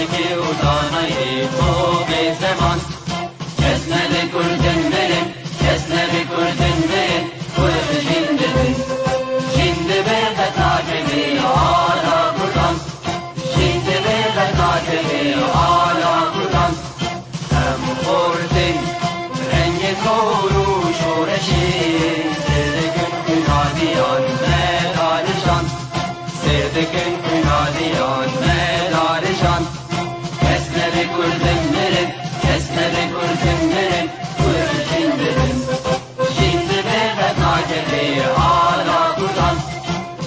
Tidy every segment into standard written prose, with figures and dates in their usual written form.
Zeki udanayı tobe zaman. Kesne be kurdun benim, kesne be kurdun benim, kurdu jindebin. Şimdi be katakemi ala kurdan. Şimdi be katakemi ala kurdan. Hem kurdin rengi soru şoreşi. Sevdikin günadiyan medarişan. Sevdikin günadiyan medarişan. Kesne be kurdun benim, kesne be kurdun benim, kurdu jindebin. Şimdi be katakemi ala kurdan.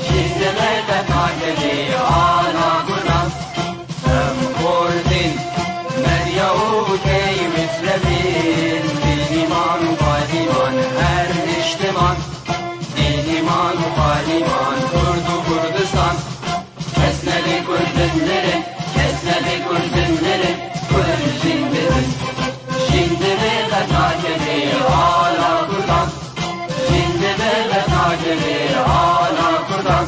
Şimdi be katakemi ala kurdan. Hem kurdin meryau key mitrevin. Din iman qadiman her niştiman. Din iman qadiman kurdu Kurdistan. Kesne be kurdinleri, kesne be kurdinleri, kurdu jindebin. Şimdi be katakemi ala kurdan. Şimdi be katakemi ala kurdan.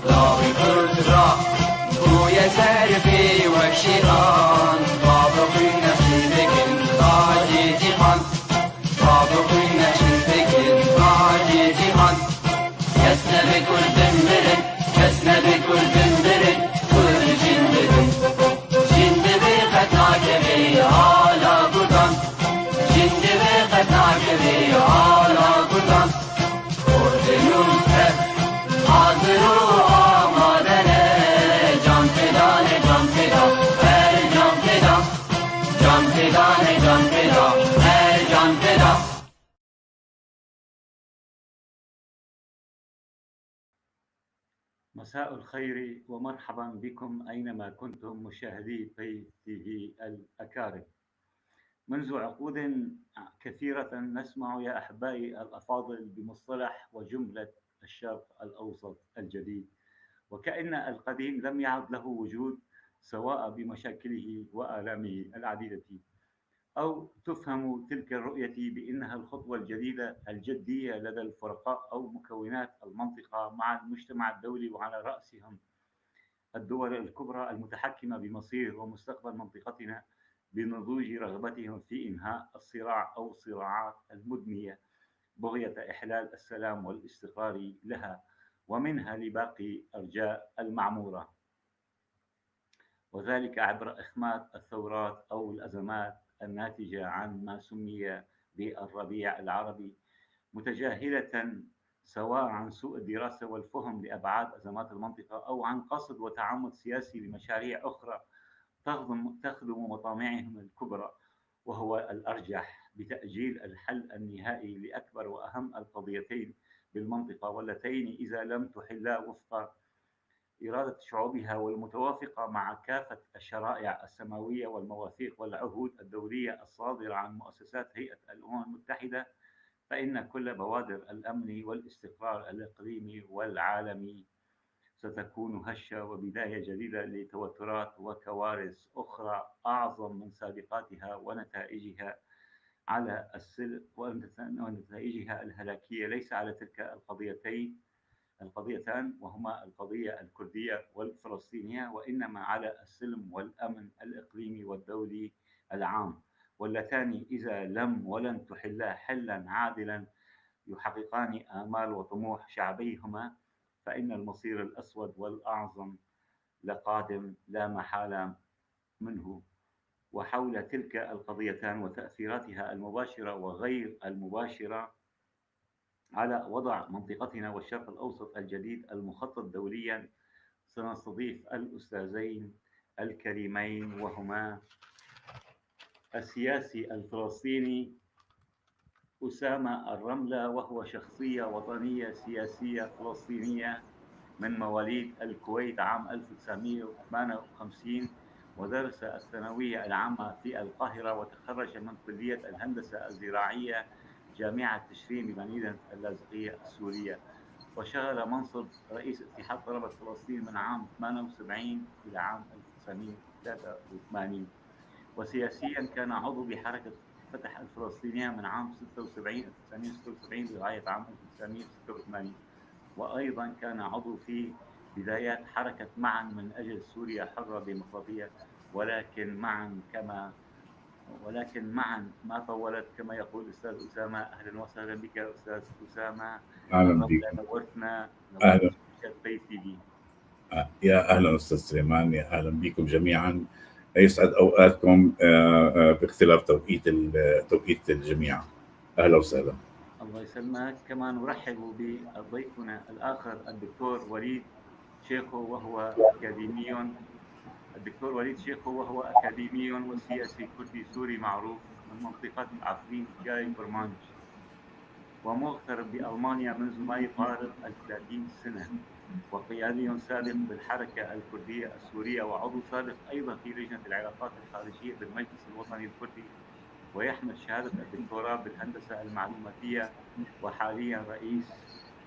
Ravi kurdra bu yeserfi ve şiran. Babı nesibekin taci cihan. Babı nesibekin taci cihan. Kesne be kurdun berin, kesne be kurdun berin, kurdu jindebin. Şimdi be katakemi ala kurdan. Şimdi be katakemi ala kurdan. Kurduyum hep hazır o amadene. Can feda ne can feda, her can feda. Can feda ne can feda, her can feda. مساء الخير ومرحبا بكم أينما كنتم مشاهدي بي تي في الأكارم. منذ عقود كثيرة نسمع يا أحبائي الأفاضل بمصطلح وجملة الشرق الأوسط الجديد، وكأن القديم لم يعد له وجود سواء بمشاكله وآلامه العديدة، أو تفهم تلك الرؤية بأنها الخطوة الجديدة الجدية لدى الفرقاء أو مكونات المنطقة مع المجتمع الدولي وعلى رأسهم الدول الكبرى المتحكمة بمصير ومستقبل منطقتنا بنضوج رغبتهم في إنهاء الصراع أو الصراعات المدمية بغية إحلال السلام والاستقرار لها ومنها لباقي أرجاء المعمورة، وذلك عبر إخماد الثورات أو الأزمات الناتجة عن ما سمي بالربيع العربي، متجاهلة سواء عن سوء الدراسة والفهم لأبعاد أزمات المنطقة أو عن قصد وتعمد سياسي لمشاريع أخرى تخدم مطامعهم الكبرى، وهو الأرجح بتأجيل الحل النهائي لأكبر وأهم القضيتين بالمنطقة، واللتين إذا لم تحلا وفق إرادة شعوبها والمتوافقة مع كافة الشرائع السماوية والمواثيق والعهود الدولية الصادرة عن مؤسسات هيئة الأمم المتحدة، فإن كل بوادر الأمن والاستقرار الإقليمي والعالمي ستكون هشة وبداية جديدة لتوترات وكوارث أخرى أعظم من سابقاتها ونتائجها على السلم ونتائجها الهلاكية ليس على تلك القضيتان وهما القضية الكردية والفلسطينية، وإنما على السلم والأمن الإقليمي والدولي العام، واللتان إذا لم ولن تحلا حلا عادلا يحققان آمال وطموح شعبيهما، فإن المصير الأسود والأعظم لقادم لا محالة منه. وحول تلك القضيتان وتأثيراتها المباشرة وغير المباشرة على وضع منطقتنا والشرق الأوسط الجديد المخطط دوليا، سنستضيف الأستاذين الكريمين وهما السياسي الفلسطيني أسامة الرملة، وهو شخصية وطنية سياسية فلسطينية من مواليد الكويت عام 1958، ودرس الثانوية العامة في القاهرة، وتخرج من كلية الهندسة الزراعية جامعة تشرين بمدينة اللاذقية السورية، وشغل منصب رئيس اتحاد طلبة فلسطين من عام 78 إلى عام 1983. وسياسيا كان عضو بحركة فتح الفلسطينية من عام 1976 لغاية عام 1986، وأيضا كان عضو في بدايات حركة معا من أجل سوريا حرة ديمقراطية، ولكن معا كما ولكن معا ما طولت، كما يقول الأستاذ أسامة. أهلا وسهلا بك أستاذ أسامة. أهلا بك. نورتنا. أهلا بي تي في. يا أهلا أستاذ سليمان، يا أهلا بكم جميعا. يسعد أوقاتكم باختلاف توقيت الجميع. أهلا وسهلا. الله يسلمك. كما نرحب بضيفنا الآخر الدكتور وليد شيخو، وهو أكاديمي. الدكتور وليد شيخو وهو أكاديمي وسياسي كردي سوري معروف من منطقة عفرين جاي برمانج، ومغترب بألمانيا منذ ما يقارب 30 سنة، وقيادي سابق بالحركة الكردية السورية، وعضو سابق أيضا في لجنة العلاقات الخارجية بالمجلس الوطني الكردي، ويحمل شهادة الدكتوراه بالهندسة المعلوماتية، وحاليا رئيس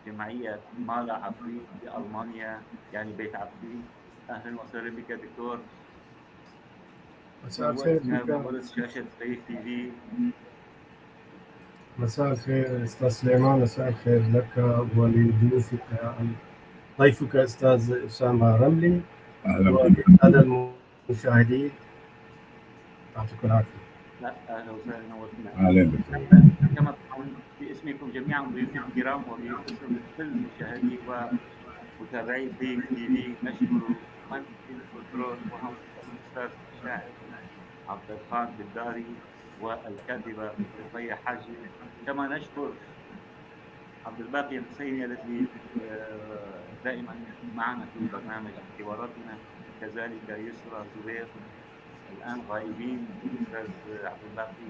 جمعية مالا عفرين بألمانيا، يعني بيت عفرين. أهلا وسهلا بك دكتور. مساء الخير بك. شاشة بي تي في. مساء الخير أستاذ سليمان، مساء الخير لك ولضيوفك، ضيفك أستاذ أسامة رملي. أهلا بك. وللسادة المشاهدين، يعطيكم العافية. لا أهلا وسهلا، نورتنا. أهلا بك. كما باسمكم جميعا ضيوفي الكرام وباسم كل مشاهدي ومتابعي بي تي في نشكر من في الكنترول، وهم الأستاذ الشاعر عبد الخان بالداري والكاتبة رقية حاجي. كما نشكر عبد الباقي الحسيني التي دائما معنا في برنامج حواراتنا، كذلك يسرى زبير الآن غائبين، الأستاذ عبد الباقي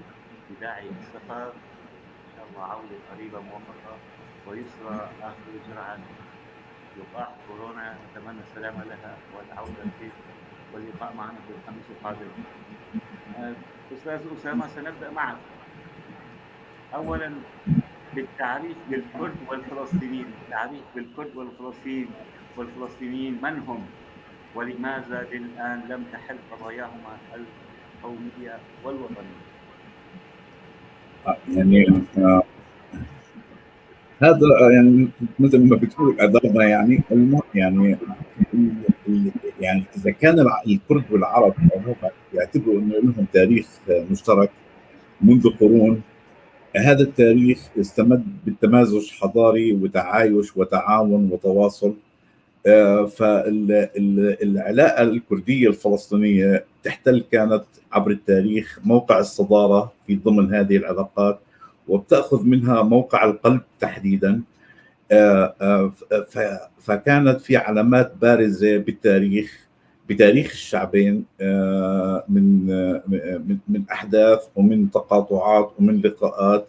بداعي السفر، إن شاء الله عودة قريبة موفقة، ويسرى آخر جرعة لقاح كورونا، نتمنى السلامة لها والعودة في واللقاء معنا في الخميس القادم. أستاذ أسامة، سنبدأ معك أولا بالتعريف بالكرد والفلسطينيين. التعريف بالكرد والفلسطينيين، من هم ولماذا للآن لم تحل قضاياهما القومية والوطنية؟ يعني هذا يعني مثل ما بتقول أدرنا، يعني يعني إذا كان الكرد والعرب عموما يعتبروا أنه لهم تاريخ مشترك منذ قرون، هذا التاريخ استمد بالتمازج حضاري وتعايش وتعاون وتواصل. فالعلاقة الكردية الفلسطينية تحتل كانت عبر التاريخ موقع الصدارة في ضمن هذه العلاقات، وبتأخذ منها موقع القلب تحديدا. فكانت في علامات بارزة بالتاريخ، بتاريخ الشعبين، من من أحداث ومن تقاطعات ومن لقاءات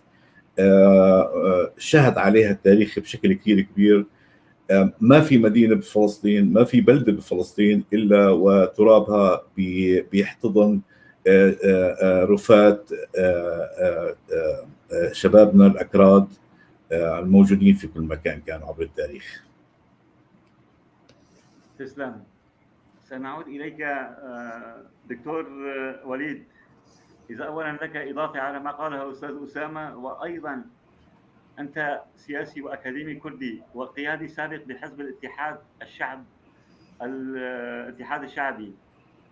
شهد عليها التاريخ بشكل كثير كبير. ما في مدينة بفلسطين، ما في بلدة بفلسطين إلا وترابها بيحتضن رفات شبابنا الأكراد الموجودين في كل مكان كانوا عبر التاريخ. تسلم. سنعود إليك دكتور وليد. إذا أولا لك إضافة على ما قاله أستاذ أسامة، وأيضا أنت سياسي وأكاديمي كردي وقيادي سابق بحزب الاتحاد الشعبي،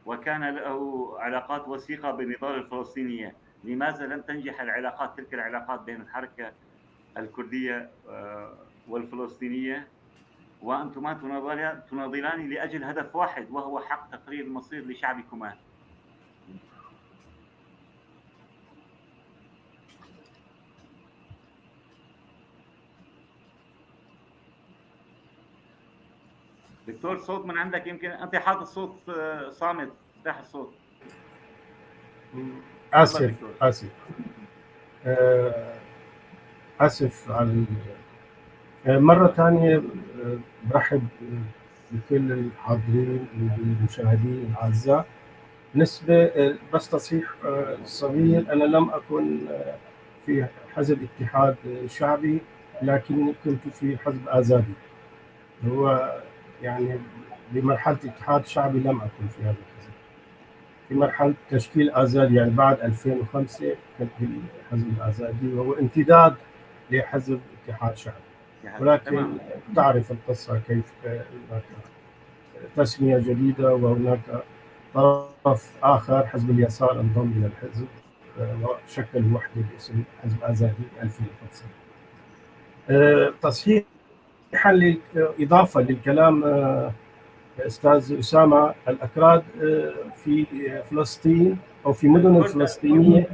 وكان له علاقات وثيقة بالنضال الفلسطينية. لماذا لم تنجح العلاقات، تلك العلاقات بين الحركة الكردية والفلسطينية، وأنتما تناضلان لأجل هدف واحد وهو حق تقرير المصير لشعبكما؟ دكتور، صوت من عندك، يمكن أنت حاط الصوت صامت، افتح الصوت. آسف آسف آسف على مرة ثانية. برحب بكل الحاضرين والمشاهدين الأعزاء. بالنسبة بس تصحيح صغير، أنا لم أكن في حزب اتحاد شعبي، لكني كنت في حزب آزادي. هو يعني بمرحلة اتحاد شعبي لم أكن في هذا الحزب. في مرحلة تشكيل آزادي، يعني بعد 2005 كنت في الحزب الآزادي، وهو امتداد لحزب اتحاد شعبي. ولكن تعرف القصة كيف هناك تسمية جديدة وهناك طرف آخر حزب اليسار انضم إلى الحزب وشكل وحدة باسم حزب آزادي 2005. تصحيحا، إضافة للكلام أستاذ أسامة، الأكراد في فلسطين أو في مدن الفلسطينية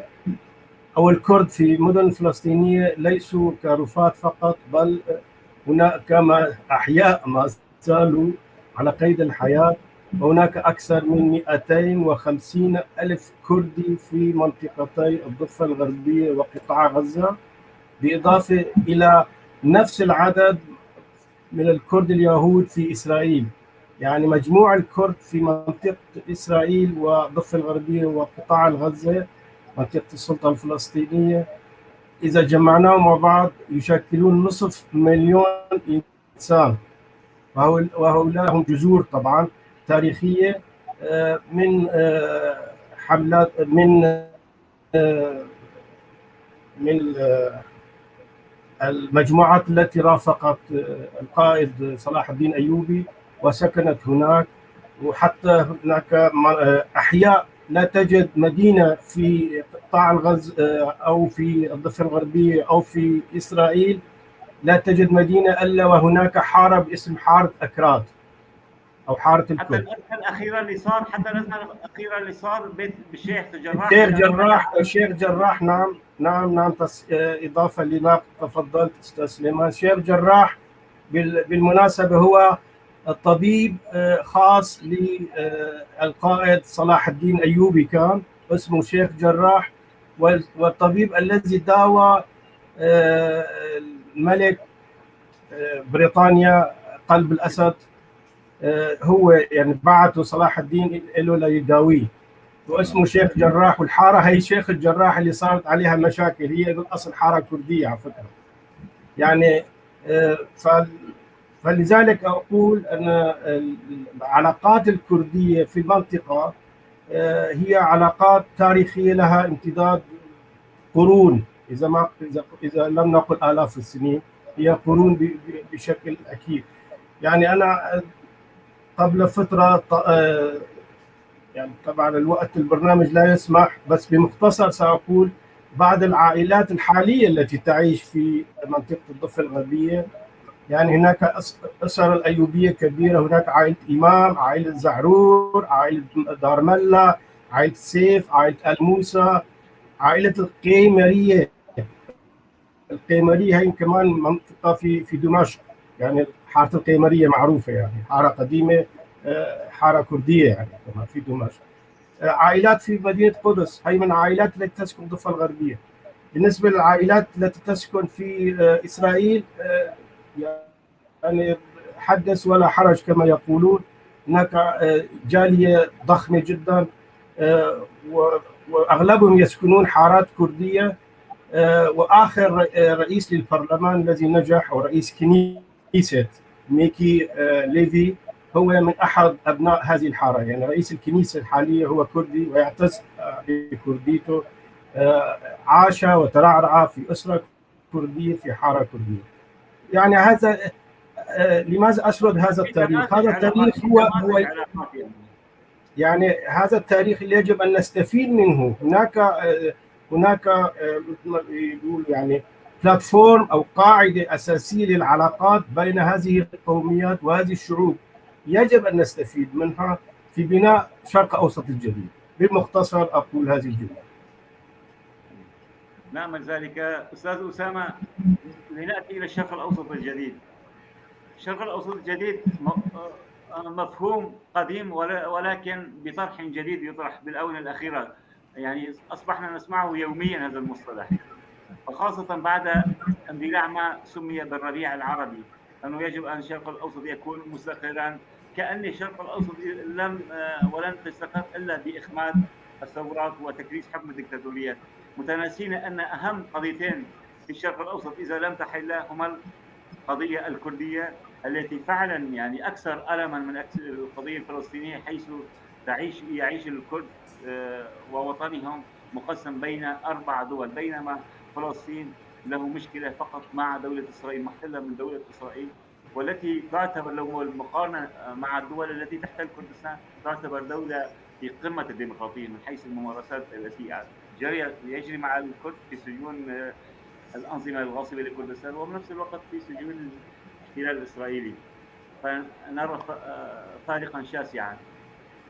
أو الكرد في مدن فلسطينية ليسوا كرفات فقط، بل هناك ما أحياء ما زالوا على قيد الحياة، وهناك أكثر من 250 ألف كردي في منطقتي الضفة الغربية وقطاع غزة، بالإضافة إلى نفس العدد من الكرد اليهود في إسرائيل. يعني مجموع الكرد في منطقة إسرائيل والضفة الغربية وقطاع غزة منطقة السلطة الفلسطينية إذا جمعناهم مع بعض يشكلون نصف مليون إنسان، وهؤلاء هم جذور طبعا تاريخية من حملات من المجموعات التي رافقت القائد صلاح الدين أيوبي وسكنت هناك. وحتى هناك أحياء لا تجد مدينة في قطاع الغز أو في الضفة الغربية أو في إسرائيل لا تجد مدينة إلا وهناك حارة باسم حارة أكراد أو حارة الكرد. حتى الأزمة الأخيرة اللي صار، حتى الأزمة الأخيرة اللي صار بيت بالشيخ جراح، الشيخ جراح، نعم نعم نعم. إضافة لما تفضلت أستاذ سليمان، الشيخ جراح بالمناسبة هو الطبيب خاص للقائد صلاح الدين أيوبي، كان اسمه شيخ جراح، والطبيب الذي داوى الملك بريطانيا قلب الأسد، هو يعني بعته صلاح الدين له ليداويه، واسمه شيخ جراح. والحارة هي شيخ الجراح اللي صارت عليها مشاكل هي بالأصل حارة كردية على فكرة. يعني فلذلك أقول أن العلاقات الكردية في المنطقة هي علاقات تاريخية لها امتداد قرون، إذا لم نقل آلاف السنين، هي قرون بشكل أكيد. يعني أنا قبل فترة، يعني طبعا الوقت البرنامج لا يسمح، بس بمختصر سأقول بعض العائلات الحالية التي تعيش في منطقة الضفة الغربية، يعني هناك أسر الأيوبية كبيرة، هناك عائلة إمام، عائلة زعرور، عائلة دارملا، عائلة سيف، عائلة الموسى، عائلة القيمرية. القيمرية هي كمان منطقة في دمشق، يعني حارة القيمرية معروفة، يعني حارة قديمة، حارة كردية يعني كمان في دمشق. عائلات في مدينة قدس، هي من العائلات التي تسكن الضفة الغربية. بالنسبة للعائلات التي تسكن في إسرائيل، يعني حدث ولا حرج كما يقولون، هناك جالية ضخمة جدا، وأغلبهم يسكنون حارات كردية. وآخر رئيس للبرلمان الذي نجح أو رئيس كنيسة ميكي ليفي هو من أحد أبناء هذه الحارة، يعني رئيس الكنيسة الحالية هو كردي ويعتز بكرديته، عاش وترعرع في أسرة كردية في حارة كردية. يعني هذا لماذا أسرد هذا التاريخ؟ هذا التاريخ هو يعني هذا التاريخ اللي يجب أن نستفيد منه. هناك يقول يعني بلاتفورم أو قاعدة أساسية للعلاقات بين هذه القوميات وهذه الشعوب، يجب أن نستفيد منها في بناء شرق أوسط الجديد. بالمختصر أقول هذه الجملة. نعم ذلك أستاذ أسامة. لنأتي إلى الشرق الأوسط الجديد. الشرق الأوسط الجديد مفهوم قديم ولكن بطرح جديد يطرح بالآونة الأخيرة، يعني أصبحنا نسمعه يوميا هذا المصطلح، وخاصة بعد اندلاع ما سمي بالربيع العربي، أنه يجب أن الشرق الأوسط يكون مستقرا، كأن الشرق الأوسط لم ولن تستقر إلا بإخماد الثورات وتكريس حكم الدكتاتوريات، متناسين أن أهم قضيتين في الشرق الأوسط إذا لم تحلا هما القضية الكردية التي فعلا يعني أكثر ألما من القضية الفلسطينية، حيث يعيش الكرد ووطنهم مقسم بين 4 دول، بينما فلسطين له مشكلة فقط مع دولة إسرائيل، محتلة من دولة إسرائيل، والتي تعتبر لو المقارنة مع الدول التي تحتل كردستان تعتبر دولة في قمة الديمقراطية من حيث الممارسات التي يجري مع الكرد في سجون الأنظمة الغاصبة لكردستان، وبنفس الوقت في سجون الاحتلال الإسرائيلي، فنرى فارقا شاسعا.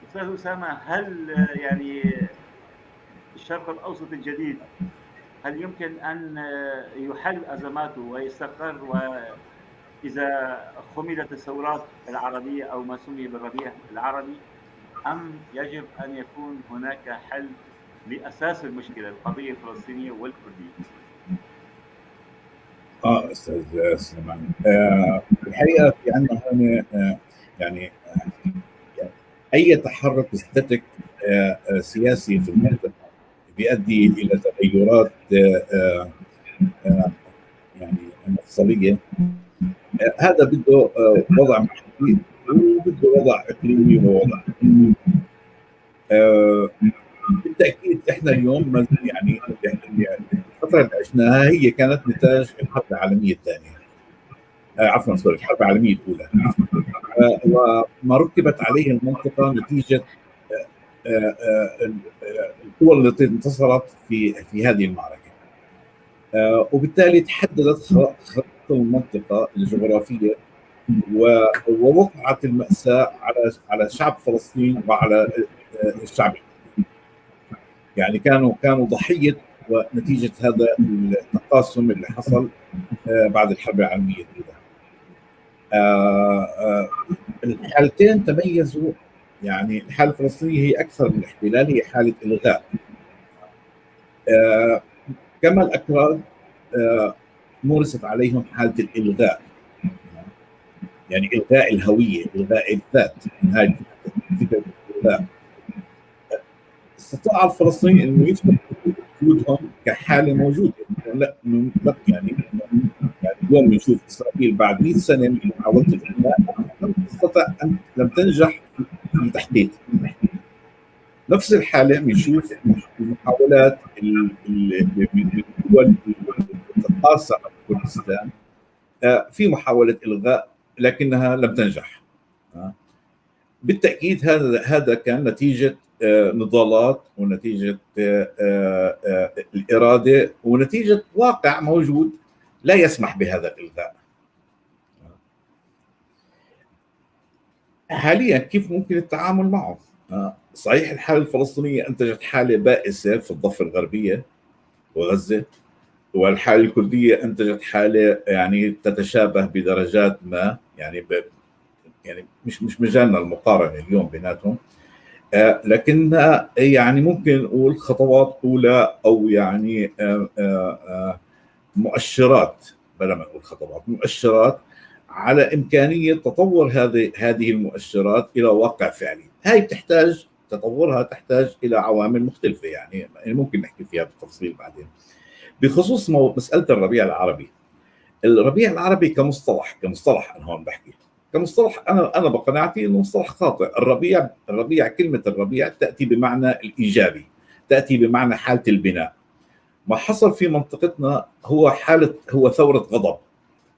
أستاذ أسامة، هل يعني الشرق الأوسط الجديد هل يمكن أن يحل أزماته ويستقر وإذا خمدت الثورات العربية أو ما سمي بالربيع العربي، أم يجب أن يكون هناك حل لأساس المشكلة القضية الفلسطينية والكردية؟ أستاذ سليمان، الحقيقة في عندنا هون يعني أي تحرك static سياسي في المنطقة بيؤدي إلى تغيرات يعني مفصلية. هذا بده وضع محلي وبده وضع إقليمي ووضع بالتأكيد. إحنا اليوم يعني الفترة اللي عشناها هي كانت نتاج الحرب العالمية الثانية، عفوا sorry، الحرب العالمية الأولى، وما ركبت عليه المنطقة نتيجة القوى التي انتصرت في هذه المعركة، وبالتالي تحددت خريطة المنطقة الجغرافية ووقعت المأساة على شعب فلسطين وعلى الشعب، يعني كانوا ضحية ونتيجة هذا التقاسم اللي حصل بعد الحرب العالمية الأولى. الحالتين تميزوا، يعني الحالة الفلسطينية هي أكثر من الاحتلال، هي حالة إلغاء. كما الأكراد مورست عليهم حالة الإلغاء، يعني إلغاء الهوية، إلغاء الذات، هاي فكرة الإلغاء. استطاع الفلسطينيين انه يثبتوا وجودهم كحاله موجودة. لا يعني اليوم بنشوف اسرائيل بعد 100 سنة من محاولة الإلغاء لم تستطع ان لم تنجح في تحقيق نفس الحالة. بنشوف المحاولات من الدول تتقاسم كردستان في محاولة الغاء لكنها لم تنجح. بالتاكيد هذا كان نتيجة نضالات ونتيجة الإرادة ونتيجة واقع موجود لا يسمح بهذا الإلغاء. حاليا كيف ممكن التعامل معه؟ صحيح الحالة الفلسطينية أنتجت حالة بائسة في الضفة الغربية وغزة، والحالة الكردية أنتجت حالة يعني تتشابه بدرجات ما، يعني يعني مش مجالنا المقارنة اليوم بيناتهم، لكنها يعني ممكن نقول خطوات أولى أو يعني مؤشرات، بلا ما نقول خطوات، مؤشرات على إمكانية تطور هذه المؤشرات إلى واقع فعلي. هاي بتحتاج تطورها، تحتاج إلى عوامل مختلفة، يعني ممكن نحكي فيها بالتفصيل بعدين. بخصوص مسألة الربيع العربي، الربيع العربي كمصطلح أنا هون بحكي كمصطلح، أنا بقناعتي إنه مصطلح خاطئ. الربيع كلمة الربيع تأتي بمعنى الإيجابي، تأتي بمعنى حالة البناء. ما حصل في منطقتنا هو هو ثورة غضب،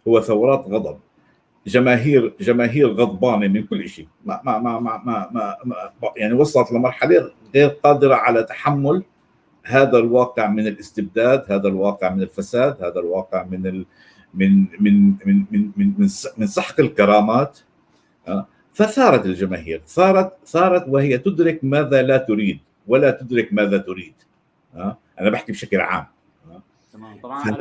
هو ثورات غضب، جماهير غضبانة من كل شيء، ما ما ما ما ما, ما يعني وصلت لمرحلة غير قادرة على تحمل هذا الواقع من الاستبداد، هذا الواقع من الفساد، هذا الواقع من من من من من من من سحق الكرامات. فثارت الجماهير، ثارت وهي تدرك ماذا لا تريد ولا تدرك ماذا تريد. انا بحكي بشكل عام. تمام. طبعا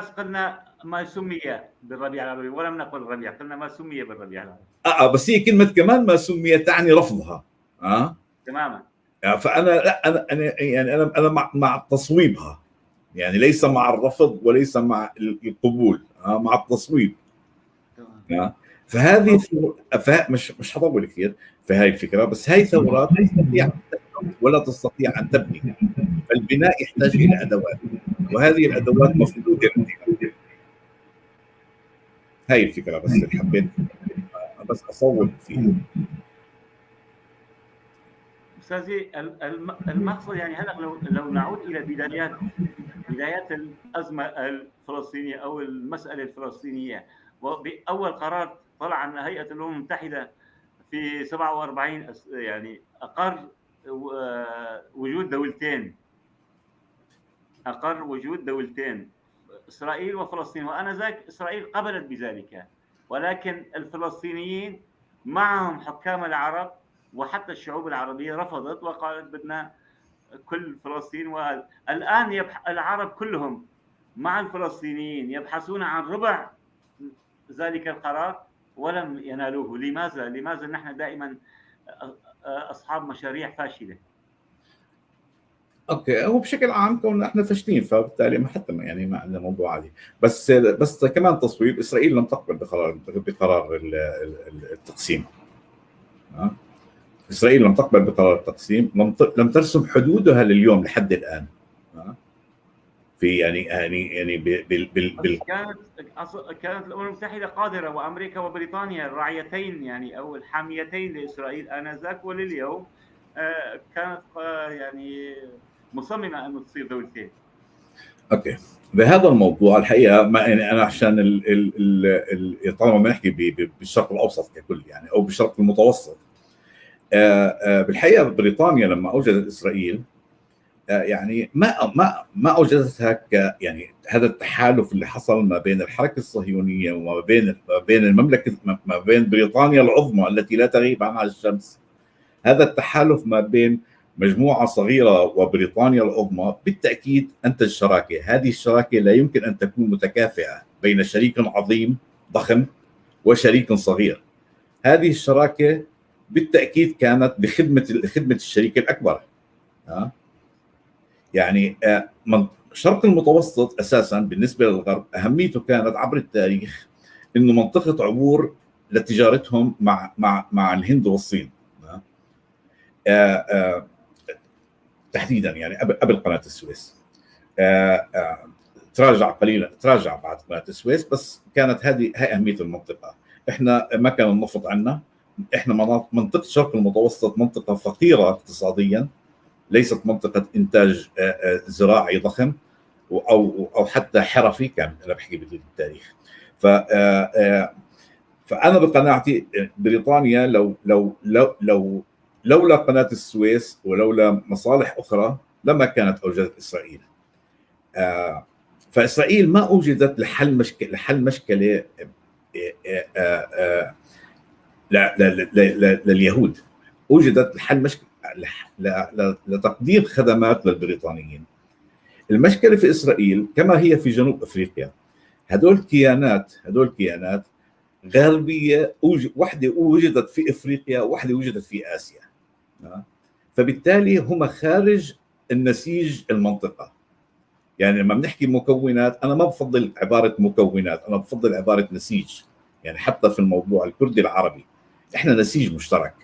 بس قلنا ما سمي بالربيع العربي ولم نقل الربيع، قلنا ما سمي بالربيع العربي. بس هي كلمة كمان ما سمي تعني رفضها. تماما. فانا لا انا يعني انا مع تصويبها، يعني ليس مع الرفض وليس مع القبول، مع التصويب. فهذه مش حطول كثير في هاي الفكرة، بس هاي ثورات لا تستطيع ولا تستطيع ان تبني، فالبناء يحتاج الى ادوات، وهذه الادوات مفقودة. هاي الفكرة بس اللي حبيت بس اصوب فيها. استاذي المقصد يعني هلا لو نعود الى بدايات الازمة الفلسطينية او المسالة الفلسطينية، وباول قرار طلع عن هيئة الامم المتحدة في 47 يعني اقر وجود دولتين، اقر وجود دولتين اسرائيل وفلسطين، وانذاك اسرائيل قبلت بذلك، ولكن الفلسطينيين معهم حكام العرب وحتى الشعوب العربية رفضت وقالت بدنا كل فلسطين. والان العرب كلهم مع الفلسطينيين يبحثون عن ربع ذلك القرار ولم ينالوه. لماذا؟ لماذا نحن دائما اصحاب مشاريع فاشلة؟ okay، هو بشكل عام كون احنا فاشلين، فبالتالي ما حتى يعني ما عندنا موضوع عادي. بس كمان تصويب، اسرائيل لم تقبل بقرار التقسيم. اسرائيل لم تقبل بقرار التقسيم، لم ترسم حدودها لليوم لحد الان. في يعني يعني يعني بال بال بال كانت الامم المتحدة قادرة، وامريكا وبريطانيا الراعيتين يعني او الحاميتين لاسرائيل انذاك ولليوم، كانت يعني مصممه انه تصير دولتين. okay، بهذا الموضوع الحقيقة ما يعني انا عشان ال ال ال طالما بنحكي بالشرق الاوسط ككل يعني او بالشرق المتوسط، بالحقيقة بريطانيا لما اوجدت اسرائيل يعني ما اوجدتها ك يعني هذا التحالف اللي حصل ما بين الحركة الصهيونية وما بين المملكة، ما بين بريطانيا العظمى التي لا تغيب عنها الشمس. هذا التحالف ما بين مجموعة صغيرة وبريطانيا العظمى بالتاكيد انتج شراكة، هذه الشراكة لا يمكن ان تكون متكافئة بين شريك عظيم ضخم وشريك صغير. هذه الشراكة بالتاكيد كانت بخدمة خدمة الشريك الاكبر. يعني الشرق المتوسط اساسا بالنسبة للغرب اهميته كانت عبر التاريخ انه منطقة عبور لتجارتهم مع الهند والصين تحديدا، يعني قبل قناة السويس. تراجع قليلا، تراجع بعد قناة السويس، بس كانت هذه هي اهمية المنطقة. احنا ما كان النفط عندنا، احنا منطقة الشرق المتوسط منطقة فقيرة اقتصاديا، ليست منطقة انتاج زراعي ضخم او حتى حرفي، كان انا بحكي بالتاريخ. ف فانا بقناعتي بريطانيا لو لو لو لو لولا قناة السويس ولولا مصالح اخرى لما كانت اوجدت اسرائيل. فاسرائيل ما اوجدت لحل مشكلة لليهود، اوجدت لحل مشكلة لتقديم خدمات للبريطانيين. المشكلة في اسرائيل كما هي في جنوب افريقيا، هدول كيانات غربية، وحده وجدت في افريقيا وحده وجدت في اسيا، فبالتالي هم خارج النسيج المنطقة. يعني لما بنحكي مكونات، انا ما بفضل عبارة مكونات، انا بفضل عبارة نسيج. يعني حتى في الموضوع الكردي العربي احنا نسيج مشترك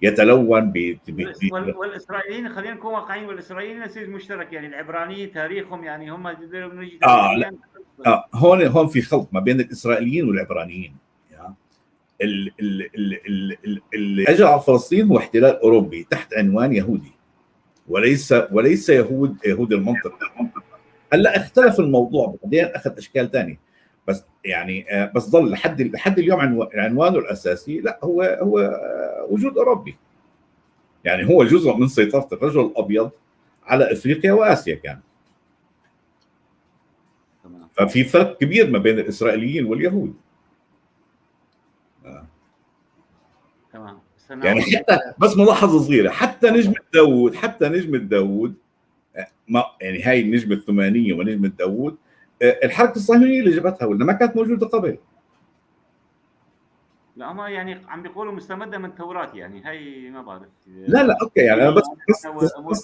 يتلون والاسرائيليين، خلينا نكون واقعيين، والاسرائيليين نسيج مشترك، يعني العبرانيين تاريخهم يعني هم هون في خلط ما بين الاسرائيليين والعبرانيين. اللي اجى على فلسطين هو احتلال اوروبي تحت عنوان يهودي، وليس يهود المنطقة. هلا اختلف الموضوع بعدين، اخذ اشكال ثانية، بس يعني بس ضل لحد اليوم عنوانه الاساسي لا هو وجود اوروبي. يعني هو جزء من سيطرة الرجل الابيض على افريقيا واسيا كان. ففي فرق كبير ما بين الاسرائيليين واليهود. تمام. يعني حتى بس ملاحظة صغيرة، حتى نجمه داوود، ما يعني هاي النجمة الثمانية ونجمه داوود الحركة الصهيونية اللي جابتها، ولا ما كانت موجودة قبل. لا هم يعني عم بيقولوا مستمدة من التوراة، يعني هي ما بعرف. لا okay، يعني انا بس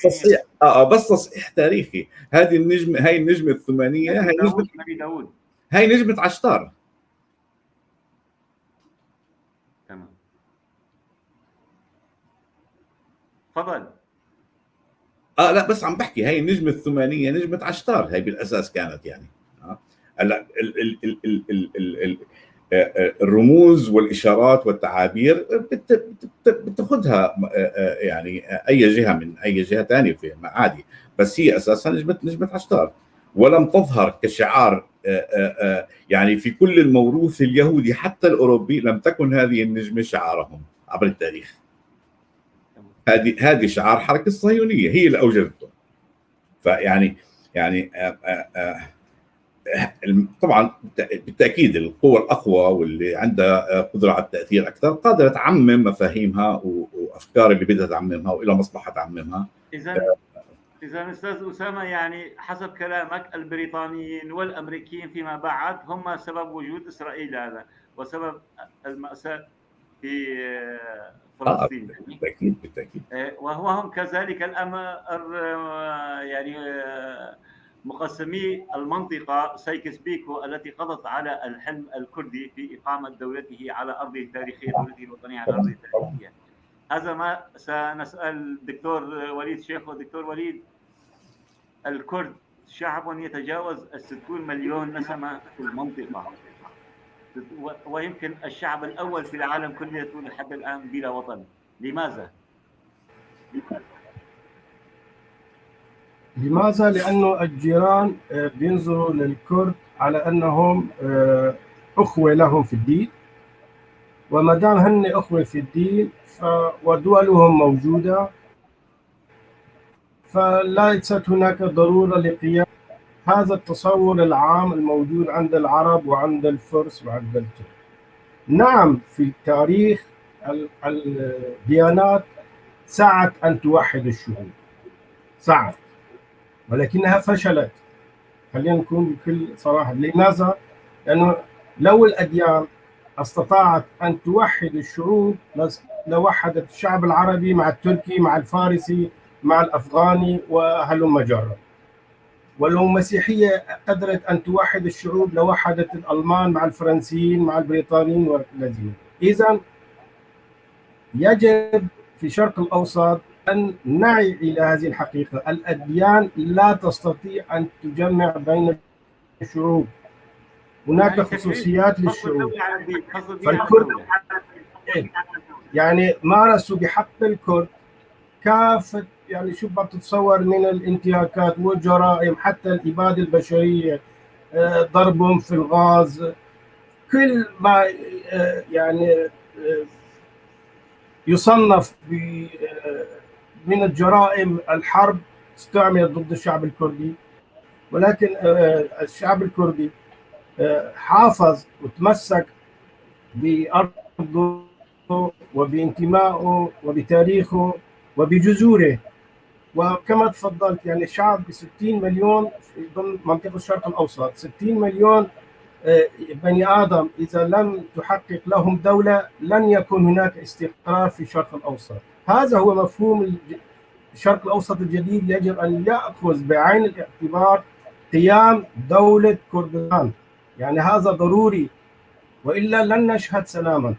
تصحيح بس تصحيح تاريخي. هذه النجمة، هاي النجمة الثمانية، هاي نجمه داوود، هاي نجمه عشتار. تمام، تفضل. لا بس عم بحكي هاي النجمة الثمانية نجمه عشتار، هاي بالاساس كانت يعني. هلا ال ال ال ال ال ال الرموز والاشارات والتعابير بتاخذها يعني اي جهة من اي جهة ثانية في عادي، بس هي اساسا نجمه عشتار، ولم تظهر كشعار يعني في كل الموروث اليهودي حتى الاوروبي لم تكن هذه النجمة شعارهم عبر التاريخ. هذه شعار حركة الصهيونية، هي اللي اوجدته. فيعني يعني طبعا بالتاكيد القوى الاقوى واللي عندها قدره على التاثير اكثر قادرة تعمم مفاهيمها وافكار اللي بدها تعممها والى مصلحة تعممها. اذا استاذ اسامة، يعني حسب كلامك البريطانيين والامريكيين فيما بعد هم سبب وجود اسرائيل هذا وسبب الماساة في فلسطين. بالتاكيد بالتاكيد. وهو هم كذلك الأمر يعني مقسمي المنطقة سايكس بيكو التي قضت على الحلم الكردي في إقامة دولته على أرضه التاريخية، دولته الوطنية على أرضه التاريخية. هذا ما سنسأل الدكتور وليد شيخو. دكتور وليد، الكرد شعب يتجاوز 60 مليون نسمة في المنطقة، ويمكن الشعب الأول في العالم كله لحد الآن بلا وطن، لماذا؟ لماذا؟ لأنه الجيران بينظروا للكرد على أنهم أخوة لهم في الدين، وما دام هن أخوة في الدين ودولهم موجودة فليست هناك ضرورة لقيام هذا التصور العام الموجود عند العرب وعند الفرس وعند الترك. نعم، في التاريخ الديانات سعت أن توحد الشعوب، سعت، ولكنها فشلت. خلينا نكون بكل صراحة. لماذا؟ لأنه لو الأديان استطاعت أن توحد الشعوب لوحدت الشعب العربي مع التركي مع الفارسي مع الأفغاني وهلم جرا. ولو المسيحية قدرت أن توحد الشعوب لوحدت الألمان مع الفرنسيين مع البريطانيين والذين. إذا يجب في الشرق الأوسط أن نعي إلى هذه الحقيقة، الأديان لا تستطيع أن تجمع بين الشعوب، هناك خصوصيات للشعوب. فالكرد يعني مارسوا بحق الكرد كافة، يعني شو بتتصور من الانتهاكات والجرائم، حتى الإبادة البشرية، ضربهم في الغاز، كل ما يعني يصنف من الجرائم الحرب استعملت ضد الشعب الكردي. ولكن الشعب الكردي حافظ وتمسك بأرضه وبانتمائه وبتاريخه وبجذوره. وكما تفضلت يعني شعب ب 60 مليون في ضمن منطقة الشرق الأوسط، 60 مليون بني آدم إذا لم تحقق لهم دولة لن يكون هناك استقرار في الشرق الأوسط. هذا هو مفهوم الشرق الأوسط الجديد، يجب أن يأخذ بعين الاعتبار قيام دولة كردستان، يعني هذا ضروري وإلا لن نشهد سلاما.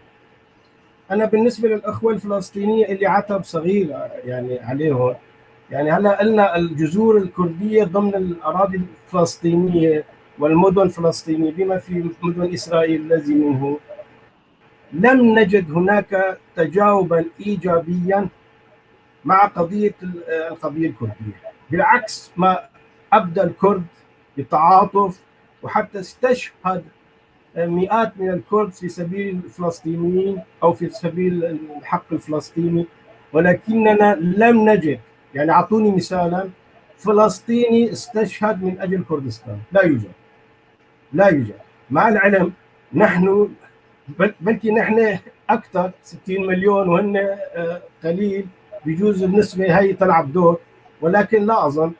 أنا بالنسبة للأخوة الفلسطينية اللي عتب صغير يعني عليهم، يعني هلا قلنا الجذور الكردية ضمن الأراضي الفلسطينية والمدن الفلسطينية بما في مدن إسرائيل الذي منه، لم نجد هناك تجاوبا إيجابيا مع قضية القضية الكردية، بالعكس ما أبدى الكرد بتعاطف، وحتى استشهد مئات من الكرد في سبيل الفلسطينيين أو في سبيل الحق الفلسطيني، ولكننا لم نجد، يعني أعطوني مثالا فلسطيني استشهد من أجل كردستان، لا يوجد، لا يوجد. مع العلم نحن بلكي نحن أكثر 60 مليون وهن قليل، بجوز النسبة هي تلعب دور، ولكن لا أظن،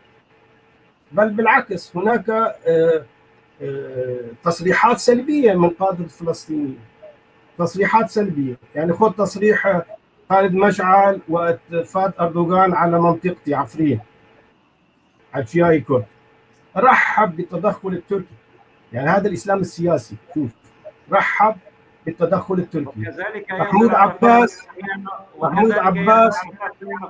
بل بالعكس هناك تصريحات سلبية من قادة الفلسطينيين، تصريحات سلبية. يعني خذ تصريح خالد مشعل وقت فات أردوغان على منطقتي عفرين على شياي كرد، رحب بالتدخل التركي، يعني هذا الإسلام السياسي، شوف رحب بالتدخل التركي. وكذلك محمود عباس، محمود عباس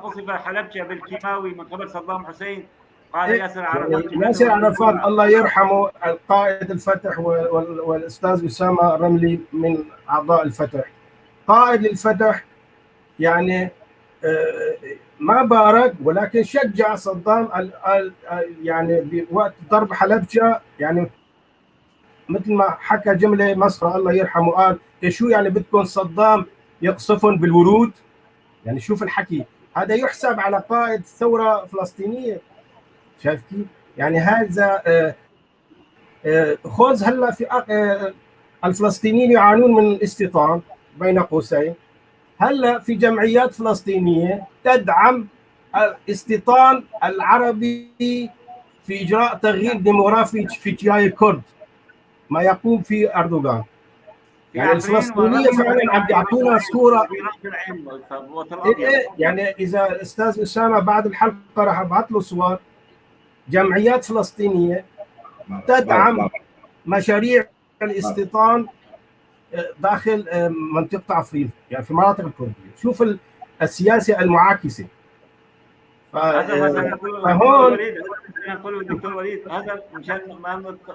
قصف حلبجة بالكيماوي من قبل صدام حسين، قال ياسر عرفات، ياسر عرفات الله يرحمه القائد الفتح، والاستاذ اسامة رملي من اعضاء الفتح، قائد الفتح يعني ما بارك ولكن شجع صدام يعني بوقت ضرب حلبجه، يعني مثل ما حكى جملة مسخرة الله يرحمه، قال شو يعني بدكم صدام يقصفهم بالورود؟ يعني شوف الحكي، هذا يحسب على قائد ثورة فلسطينية. شايف كيف؟ يعني هذا خذ هلا في الفلسطينيين يعانون من الاستيطان بين قوسين، هلا في جمعيات فلسطينية تدعم الاستيطان العربي في اجراء تغيير ديموغرافي في تياي كرد، ما يقوم فيه اردوغان. يعني الفلسطينية فعلا عم بيعطونا صوره. يعني اذا استاذ اسامة بعد الحلقة راح ابعث له صور جمعيات فلسطينية تدعم مشاريع الاستيطان داخل منطقة عفرين، يعني في المناطق الكردية. شوف السياسة المعاكسة. هذا ما سنقوله نقوله الدكتور وليد، هذا مشان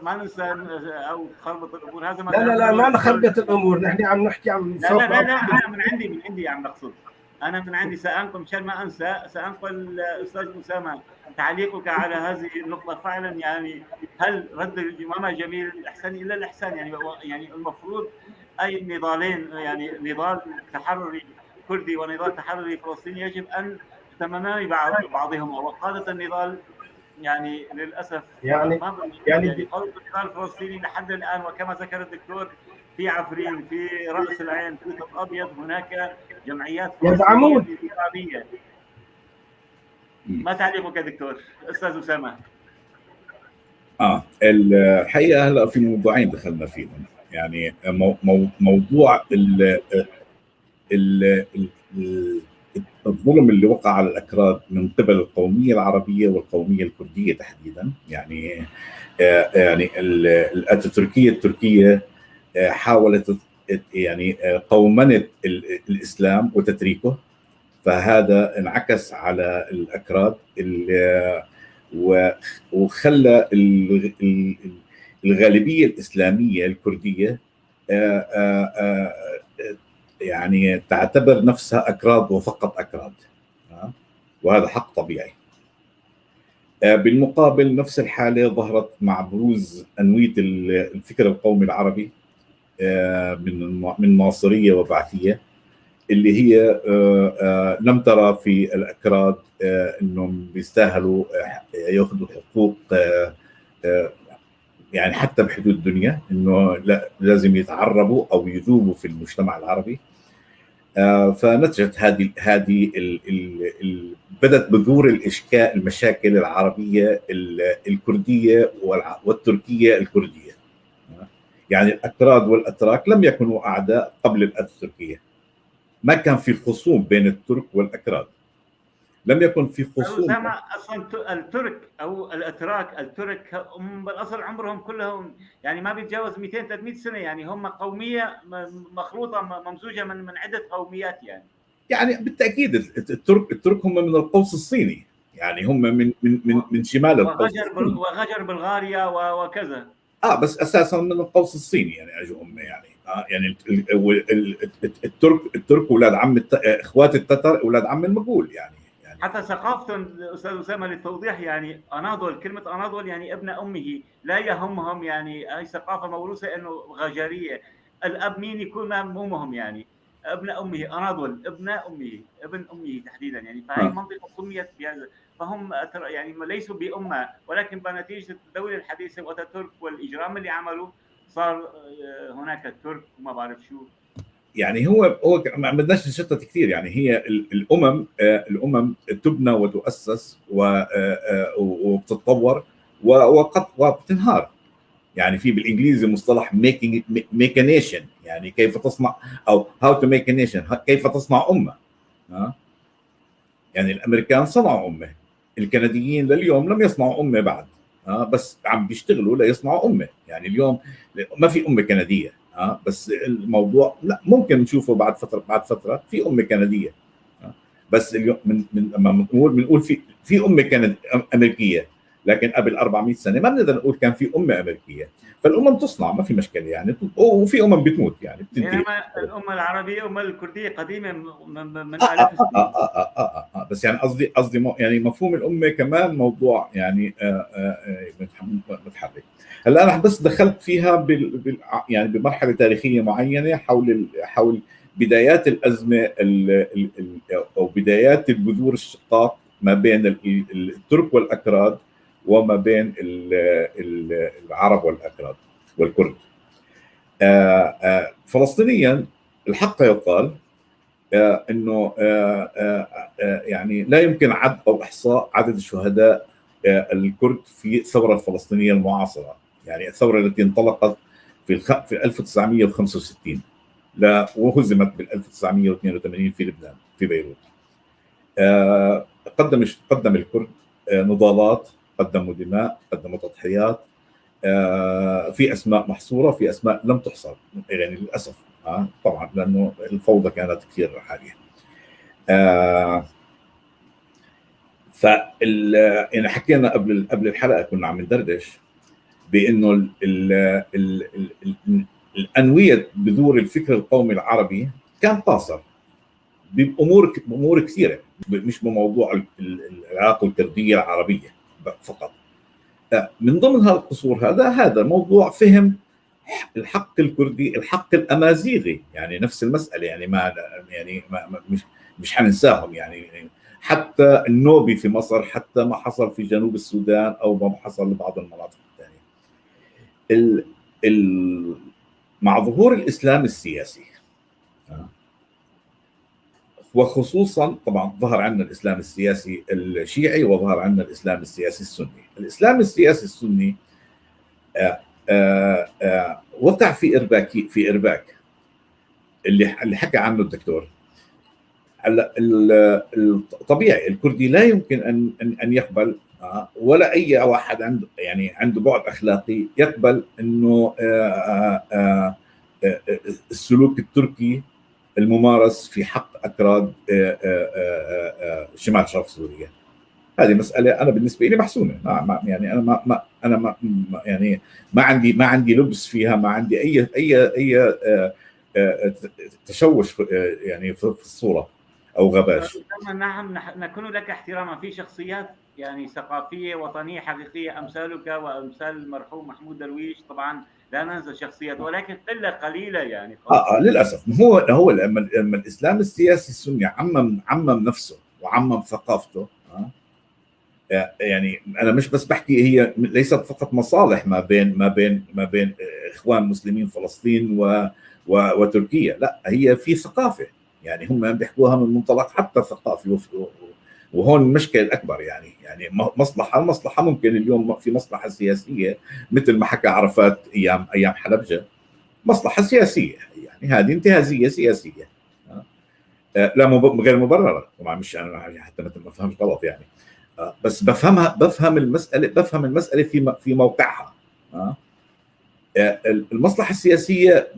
ما ننسى او نخربط الامور. هذا ما لا لا لا، ما نخربط الامور، نحن عم نحكي عن لا لا لا, لا، انا من عندي عم بقصد، انا من عندي سانقل مشان ما انسى، سانقل استاذ اسامة تعليقك على هذه النقطة فعلا. يعني هل رد الإمامة جميل الاحسان الا الاحسان؟ يعني المفروض اي نضالين، يعني نضال تحرري كردي ونضال تحرري فلسطيني، يجب ان يهتمان بعضهما، وقادة النضال يعني للاسف يعني قادة النضال الفلسطيني لحد الان، وكما ذكر الدكتور، في عفرين، في راس العين، في تل ابيض، هناك جمعيات يدعمون. فلسطينية. ما تعليقك يا دكتور استاذ اسامة؟ الحقيقة هلا في موضوعين دخلنا فيهم، يعني موضوع ال ال الظلم اللي وقع على الاكراد من قبل القومية العربية والقوميه الكردية تحديدا. يعني الاتاتركيه التركية حاولت يعني قومنه الاسلام وتتريكه، فهذا انعكس على الاكراد وخلى الغالبية الاسلامية الكردية يعني تعتبر نفسها اكراد وفقط اكراد، وهذا حق طبيعي. بالمقابل نفس الحالة ظهرت مع بروز انوية الفكر القومي العربي من ناصريه وبعثيه، اللي هي لم ترى في الاكراد انهم بيستاهلوا ياخذوا حقوق يعني حتى بحدود الدنيا، انه لا، لازم يتعربوا او يذوبوا في المجتمع العربي. فنتجت هذه ال ال ال بدات بذور الاشكال المشاكل العربية الكردية والتركيه الكرديه. يعني الاكراد والاتراك لم يكونوا اعداء قبل الاتاتركيه، ما كان في خصوم بين الترك والاكراد، لم يكن في خصوم. اصلا الترك او الاتراك، الترك هم بالاصل عمرهم كلهم يعني ما بيتجاوز 200 300 سنة، يعني هم قومية مخلوطه ممزوجه من عده قوميات يعني. يعني بالتاكيد الترك هم من القوس الصيني، يعني هم من شمال القوس وغجر بلغاريا وكذا. بس اساسا من القوس الصيني يعني اجوا هم يعني يعني الترك اولاد عم اخوات التتر، اولاد عم المغول يعني. حتى ثقافتهم استاذ اسامة للتوضيح، يعني اناضول، كلمة اناضول يعني ابن امه، لا يهمهم، يعني هي ثقافة موروثه انه غجريه، الاب مين يكون مو مهم، يعني ابن امه اناضول، ابن امه، ابن امه تحديدا يعني. فهي المنطقة سميت بهذا، فهم يعني ليسوا بامه، ولكن بنتيجة الدولة الحديثة واتاتورك والاجرام اللي عملوا صار هناك الترك وما بعرف شو. يعني هو ما بدناش نشتت كثير، يعني هي الامم تبنى وتؤسس وبتتطور وقد وبتنهار. يعني في بالانجليزي مصطلح make a nation، يعني كيف تصنع او how to make a nation، كيف تصنع امه. يعني الامريكان صنعوا امه، الكنديين لليوم لم يصنعوا امه بعد، بس عم بيشتغلوا ليصنعوا امه. يعني اليوم ما في امه كنديه، بس الموضوع لا ممكن نشوفه بعد فترة، بعد فترة في امه كنديه. بس اليوم من لما بنقول في امه كند امريكية، لكن قبل 400 سنة ما بنقدر نقول كان في امه امريكية. فالامم تصنع ما في مشكلة يعني، وفي امم بتموت يعني بتنتهي. الامة العربية الامة الكردية قديمة من الاف السنين. بس يعني قصدي يعني مفهوم الامة كمان موضوع يعني متحرك. هلا انا بس دخلت فيها بال يعني بمرحلة تاريخية معينة حول بدايات الازمة او بدايات البذور الشقاق ما بين الترك والاكراد وما بين العرب والاكراد والكرد. فلسطينيا الحق يقال انه يعني لا يمكن عد او احصاء عدد الشهداء الكرد في الثورة الفلسطينية المعاصرة، يعني الثورة التي انطلقت في 1965 لا وهزمت بال 1982 في لبنان في بيروت. قدم الكرد نضالات، قدموا دماء، قدموا تضحيات، في اسماء محصورة، في اسماء لم تحصر يعني للاسف، طبعا لانه الفوضى كانت كثير عالية. فال يعني حكينا قبل الحلقة كنا عم ندردش بانه ال ال ال ال الانويه بذور الفكر القومي العربي كان قاصر بامور كثيرة، مش بموضوع العلاقة الكردية العربية فقط. من ضمن هذا القصور هذا موضوع فهم الحق الكردي، الحق الامازيغي، يعني نفس المسالة، يعني ما يعني ما مش حننساهم، يعني حتى النوبي في مصر، حتى ما حصل في جنوب السودان او ما حصل لبعض المناطق الثانية. مع ظهور الاسلام السياسي، وخصوصا طبعا ظهر عندنا الاسلام السياسي الشيعي وظهر عندنا الاسلام السياسي السني. الاسلام السياسي السني وقع في ارباك اللي حكى عنه الدكتور. هلا الطبيعي الكردي لا يمكن ان يقبل، ولا اي واحد عنده يعني عنده بعد اخلاقي يقبل انه السلوك التركي الممارس في حق اكراد شمال شرق سوريا. هذه مسالة انا بالنسبة لي محسومة، ما يعني انا ما انا ما يعني ما عندي لبس فيها، ما عندي اي اي اي تشوش يعني في الصورة او غباش. نعم، نكون لك احتراما في شخصيات يعني ثقافية وطنية حقيقية امثالك وامثال المرحوم محمود درويش، طبعا لا ننسى شخصيات، ولكن قلة قليله يعني. للاسف هو لما الاسلام السياسي السني عمم نفسه وعمم ثقافته، يعني انا مش بس بحكي هي ليست فقط مصالح ما بين اخوان مسلمين فلسطين وتركيا، لا هي في ثقافة، يعني هم بيحكوها من منطلق حتى ثقافي، وهون المشكلة الاكبر. يعني مصلحة ممكن اليوم في مصلحة سياسية مثل ما حكى عرفات ايام حلبجه، مصلحة سياسية، يعني هذه انتهازيه سياسية لا غير مبررة طبعا، مش انا حتى ما افهمش غلط يعني، بس بفهم المسالة في موقعها. المصلحة السياسية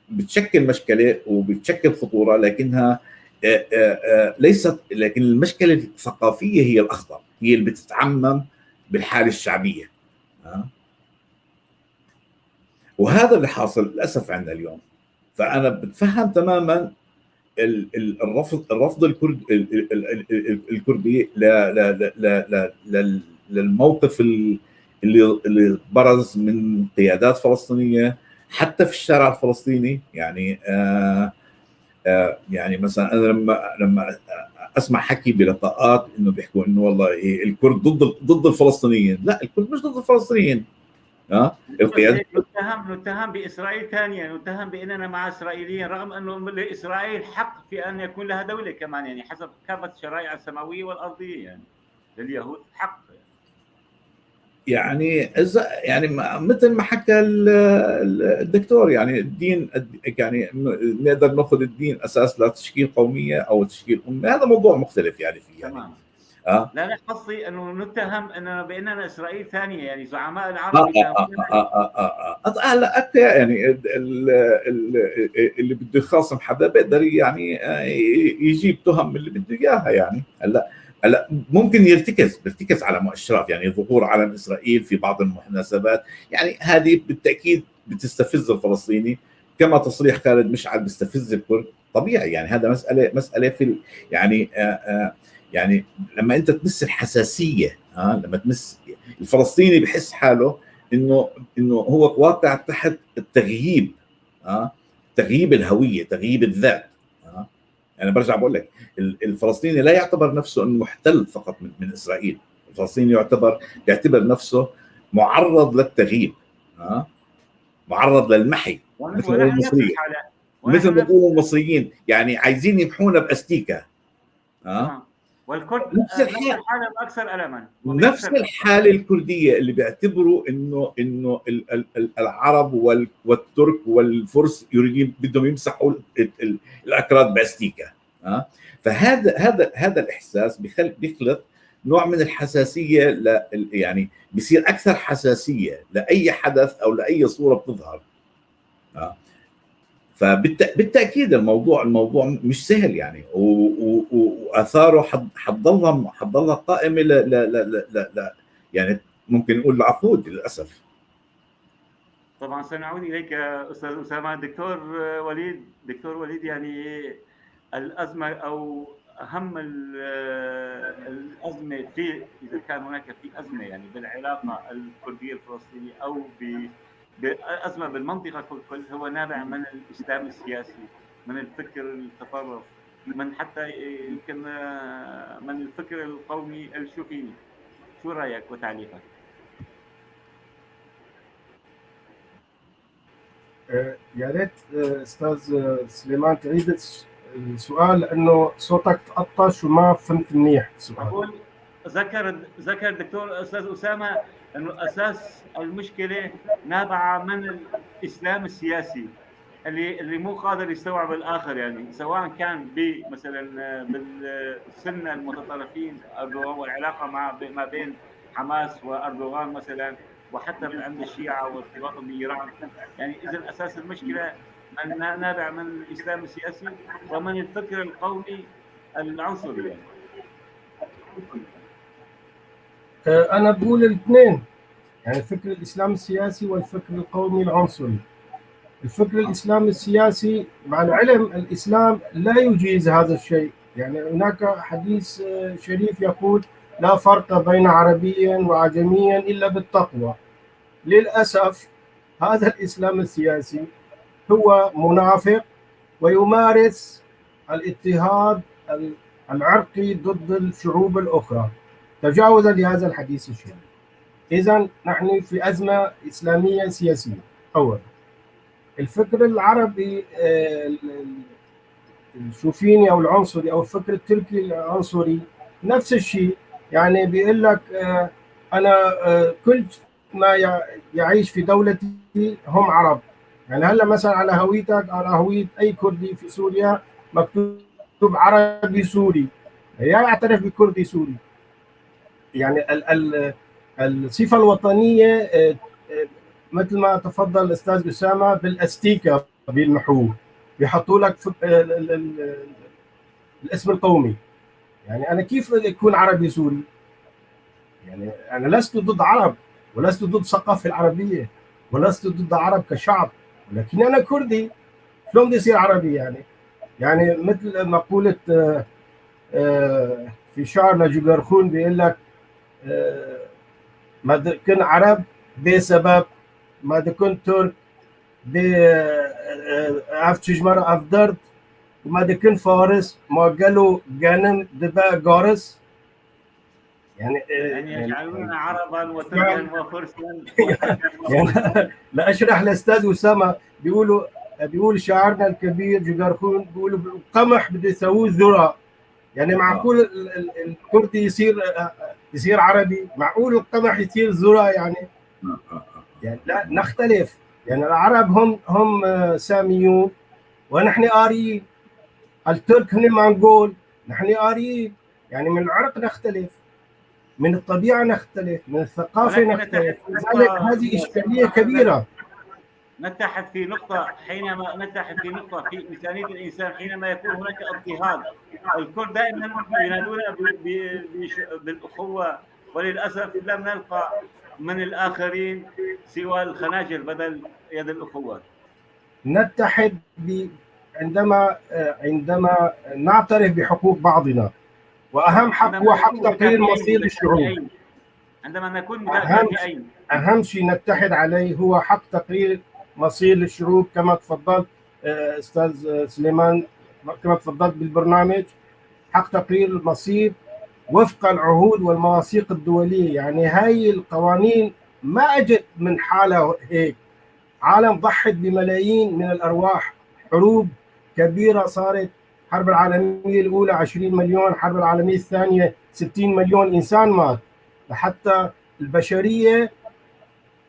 بتشكل مشكلة وبتشكل خطورة، لكنها ليست، لكن المشكلة الثقافية هي الاخطر، هي اللي بتتعمم بالحالة الشعبية، وهذا اللي حاصل للاسف عندنا اليوم. فانا بتفهم تماما الرفض الكردي للموقف اللي برز من قيادات فلسطينية حتى في الشارع الفلسطيني. يعني يعني مثلا انا لما اسمع حكي بلقاءات انه بيحكوا انه والله الكرد ضد الفلسطينيين، لا الكرد مش ضد الفلسطينيين. القيادة نتهم باسرائيل ثانيا، نتهم باننا مع اسرائيليين، رغم انه لاسرائيل حق في ان يكون لها دولة كمان، يعني حسب كافة الشرائع السماوية والارضيه، يعني لليهود حق. يعني اذا يعني مثل ما حكى الدكتور، يعني الدين، يعني نقدر ناخذ الدين اساس لتشكيل قومية او تشكيل امه، هذا موضوع مختلف يعني فيه يعني. تمام. لا قصدي انه نتهم اننا باننا اسرائيل ثانية، يعني زعماء العرب. هلا يعني اللي بده يخاصم حدا بيقدر يعني يجيب تهم اللي بده اياها يعني. هلا ممكن بيرتكز على مؤشرات، يعني ظهور علم اسرائيل في بعض المناسبات، يعني هذه بالتاكيد بتستفز الفلسطيني، كما تصريح خالد مشعل بيستفز الكرد طبيعي. يعني هذا مسالة في يعني يعني لما انت تمس الحساسية، لما تمس الفلسطيني بحس حاله انه هو واقع تحت التغييب، تغييب الهوية، تغييب الذات. انا برجع بقول لك الفلسطيني لا يعتبر نفسه انه محتل فقط من اسرائيل، الفلسطيني يعتبر نفسه معرض للتغييب، معرض للمحي مثل المصريين، مثل ما بيقولوا المصريين يعني عايزين يمحونا باستيكا. والكرد نفس الحالة اكثر الما، نفس الحالة الكردية اللي بيعتبروا انه العرب والترك والفرس يريدون بدهم يمسحوا الاكراد باستيكا. فهذا هذا هذا الاحساس بيخلق نوع من الحساسية، يعني بيصير اكثر حساسية لاي حدث او لاي صوره بتظهر. فبالتاكيد الموضوع مش سهل يعني، واثاره حتضلها قائمة ل ل ل ل يعني ممكن نقول لعقود للاسف. طبعا سنعود اليك استاذ اسامة. دكتور وليد، يعني الازمة او اهم الازمة في، اذا كان هناك في ازمة يعني بالعلاقة الكردية الفلسطينية او بأزمة بالمنطقة كل، هو نابع من الإسلام السياسي، من الفكر التطرف، من حتى يمكن من الفكر القومي الشوفيني. شو رأيك وتعليقك؟ يا ريت أستاذ سليمان تعيد السؤال لأنه صوتك تقطش وما فهمت منيح السؤال. أقول ذكر الدكتور أستاذ أسامة انه اساس المشكلة نابعة من الاسلام السياسي اللي مو قادر يستوعب الاخر، يعني سواء كان بمثلا بالسنة المتطرفين اردوغان والعلاقة مع ما بين حماس واردوغان مثلا، وحتى عند الشيعة وارتباطهم بايران. يعني اذا اساس المشكلة من نابع من الاسلام السياسي ومن الفكر القومي العنصري. يعني أنا بقول الاثنين، يعني الفكر الإسلام السياسي والفكر القومي العنصري. الفكر الإسلامي السياسي، مع العلم الإسلام لا يجيز هذا الشيء، يعني هناك حديث شريف يقول لا فرق بين عربي وعجمي إلا بالتقوى. للأسف هذا الإسلام السياسي هو منافق ويمارس الاضطهاد العرقي ضد الشعوب الأخرى تجاوزا لهذا الحديث الشريف. إذا نحن في أزمة إسلامية سياسية. أولا الفكر العربي الشوفيني أو العنصري أو الفكر التركي العنصري نفس الشيء، يعني بيقول لك أنا كل ما يعيش في دولتي هم عرب. يعني هلا مثلا على هويتك، على هوية أي كردي في سوريا مكتوب عربي سوري، لا يعترف بكردي سوري. يعني الصفة الوطنية مثل ما تفضل الأستاذ أسامة بالاستيكة بالمحو، بيحطوا لك الاسم القومي. يعني أنا كيف أكون عربي سوري؟ يعني أنا لست ضد عرب ولست ضد الثقافة العربية ولست ضد عرب كشعب، ولكن أنا كردي، شلون بدي أصير عربي؟ يعني مثل مقولة في شعر لجوجرخون بيقول لك ما كن عرب بسبب، ما كنت ترك ب اف مرة افدرت، وما كن فارس ما قالوا جنم دبا جارس. يعني يجعلوننا عربا وتركا وفرسا. يعني لا اشرح لاستاذ اسامة، بيقول شاعرنا الكبير جوجرخون بيقولوا القمح بده يسووه ذره. يعني معقول الكردي يصير عربي؟ معقول القمح يصير ذره؟ يعني لا نختلف. يعني العرب هم ساميون ونحن آريين، الترك هن منغول، نحن آريين. يعني من العرق نختلف، من الطبيعة نختلف، من الثقافة نختلف. لذلك هذه إشكالية كبيرة. نتحد في نقطة، حينما نتحد في نقطة في إنسانية الإنسان، حينما يكون هناك اضطهاد، الكل دائما ينادون بالأخوة، وللأسف لم نلقى من الآخرين سوى الخناجر بدل يد الأخوة. نتحد عندما نعترف بحقوق بعضنا، وأهم حق هو حق تقرير مصير الشعوب. عندما نكون متفقين، أهم شيء نتحد عليه هو حق تقرير مصير للشعوب كما تفضلت أستاذ سليمان كما تفضلت بالبرنامج، حق تقرير المصير وفق العهود والمواثيق الدولية. يعني هاي القوانين ما اجت من حالها هيك، عالم ضحت بملايين من الارواح، حروب كبيرة صارت، الحرب العالمية الاولى 20 مليون، الحرب العالمية الثانية 60 مليون انسان مات، لحتى البشرية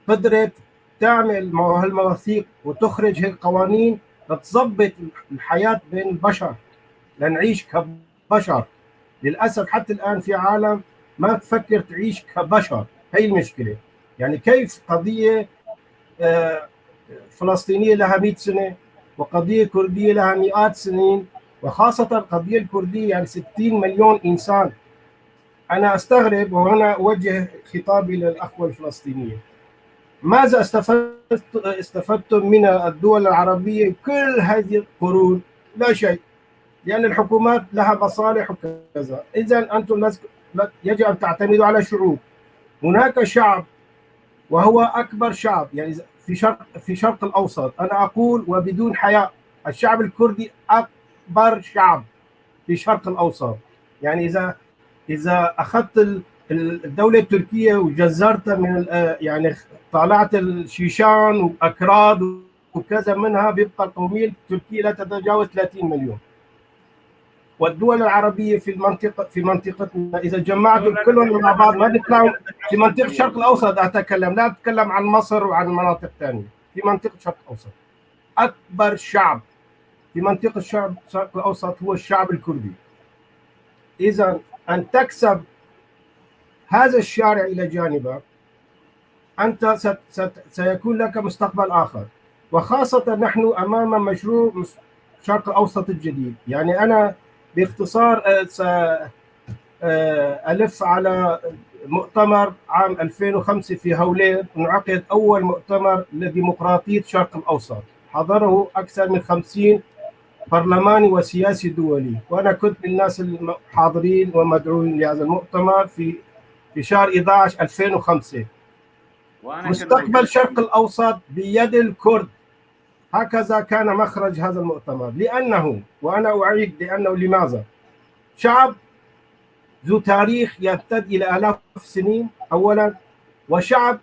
قدرت تعمل هالمواثيق وتخرج هيك قوانين لتظبط الحياة بين البشر، لنعيش كبشر. للاسف حتى الان في عالم ما تفكر تعيش كبشر، هي المشكلة. يعني كيف قضية فلسطينية لها 100 سنة وقضية كرديه لها مئات سنين، وخاصة القضية الكردية يعني 60 مليون انسان. انا استغرب، وهنا اوجه خطابي للاخوة الفلسطينية، ماذا استفدتم من الدول العربية كل هذه القرون؟ لا شيء، لان الحكومات لها مصالح وكذا. اذا انتم يجب ان تعتمدوا على شعوب. هناك شعب وهو اكبر شعب يعني في شرق الاوسط، انا اقول وبدون حياء، الشعب الكردي اكبر شعب في الشرق الاوسط. يعني اذا اخذت الدولة التركية وجزرتها من يعني طالعت الشيشان واكراد وكذا منها، بيبقى القومية التركية لا تتجاوز 30 مليون. والدول العربية في المنطقة، في منطقتنا اذا جمعتهم كلهم مع بعض ما بيطلعوا في منطقة الشرق الاوسط. اتكلم، لا اتكلم عن مصر وعن مناطق ثانية، في منطقة الشرق الاوسط اكبر شعب في منطقة الشرق الاوسط هو الشعب الكردي. اذا ان تكسب هذا الشارع الى جانبك، انت سيكون لك مستقبل اخر، وخاصة نحن امام مشروع الشرق الاوسط الجديد. يعني انا باختصار سألف على مؤتمر عام 2005 في هولير، انعقد أول مؤتمر لديمقراطية الشرق الأوسط، حضره أكثر من 50 برلماني وسياسي دولي، وأنا كنت من الناس الحاضرين ومدعوين لهذا المؤتمر في شهر 11 2005. مستقبل الشرق الأوسط بيد الكرد، هكذا كان مخرج هذا المؤتمر. لأنه، وأنا أعيد، لأنه لماذا؟ شعب ذو تاريخ يمتد إلى آلاف السنين أولا، وشعب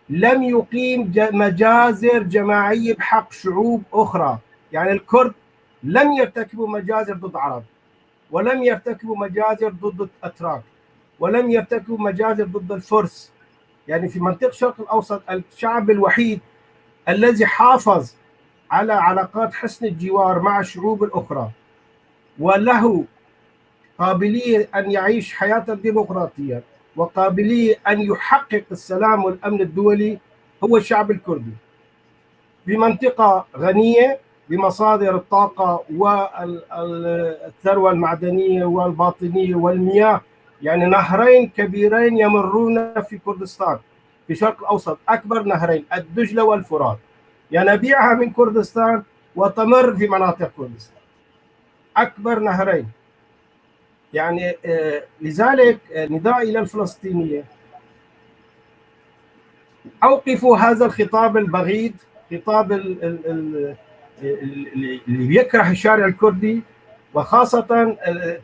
لم يقيم مجازر جماعية بحق شعوب أخرى. يعني الكرد لم يرتكبوا مجازر ضد عرب، ولم يرتكبوا مجازر ضد الأتراك، ولم يرتكبوا مجازر ضد الفرس. يعني في منطقة الشرق الأوسط الشعب الوحيد الذي حافظ على علاقات حسن الجوار مع الشعوب الأخرى، وله قابلية أن يعيش حياة ديمقراطية، وقابلية أن يحقق السلام والأمن الدولي، هو الشعب الكردي. بمنطقة غنية بمصادر الطاقة والثروة المعدنية والباطنية والمياه، يعني نهرين كبيرين يمرون في كردستان في الشرق الأوسط، أكبر نهرين الدجلة والفرات، ينابيعها من كردستان وتمر في مناطق كردستان، أكبر نهرين. يعني لذلك نداء إلى الفلسطينية، أوقفوا هذا الخطاب البغيض، خطاب اللي بيكره الشارع الكردي، وخاصة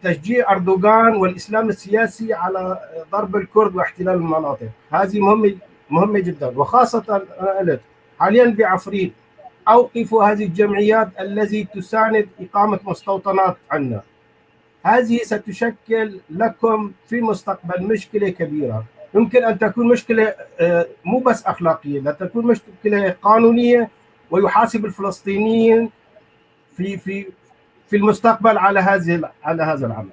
تشجيع أردوغان والإسلام السياسي على ضرب الكرد واحتلال المناطق. هذه مهمة جدا، وخاصة أنا قلت حاليا بعفرين، أوقفوا هذه الجمعيات التي تساند إقامة مستوطنات عنا. هذه ستشكل لكم في المستقبل مشكلة كبيرة، يمكن أن تكون مشكلة مو بس أخلاقية، لا تكون مشكلة قانونية، ويحاسب الفلسطينيين في في في المستقبل على على هذا العمل.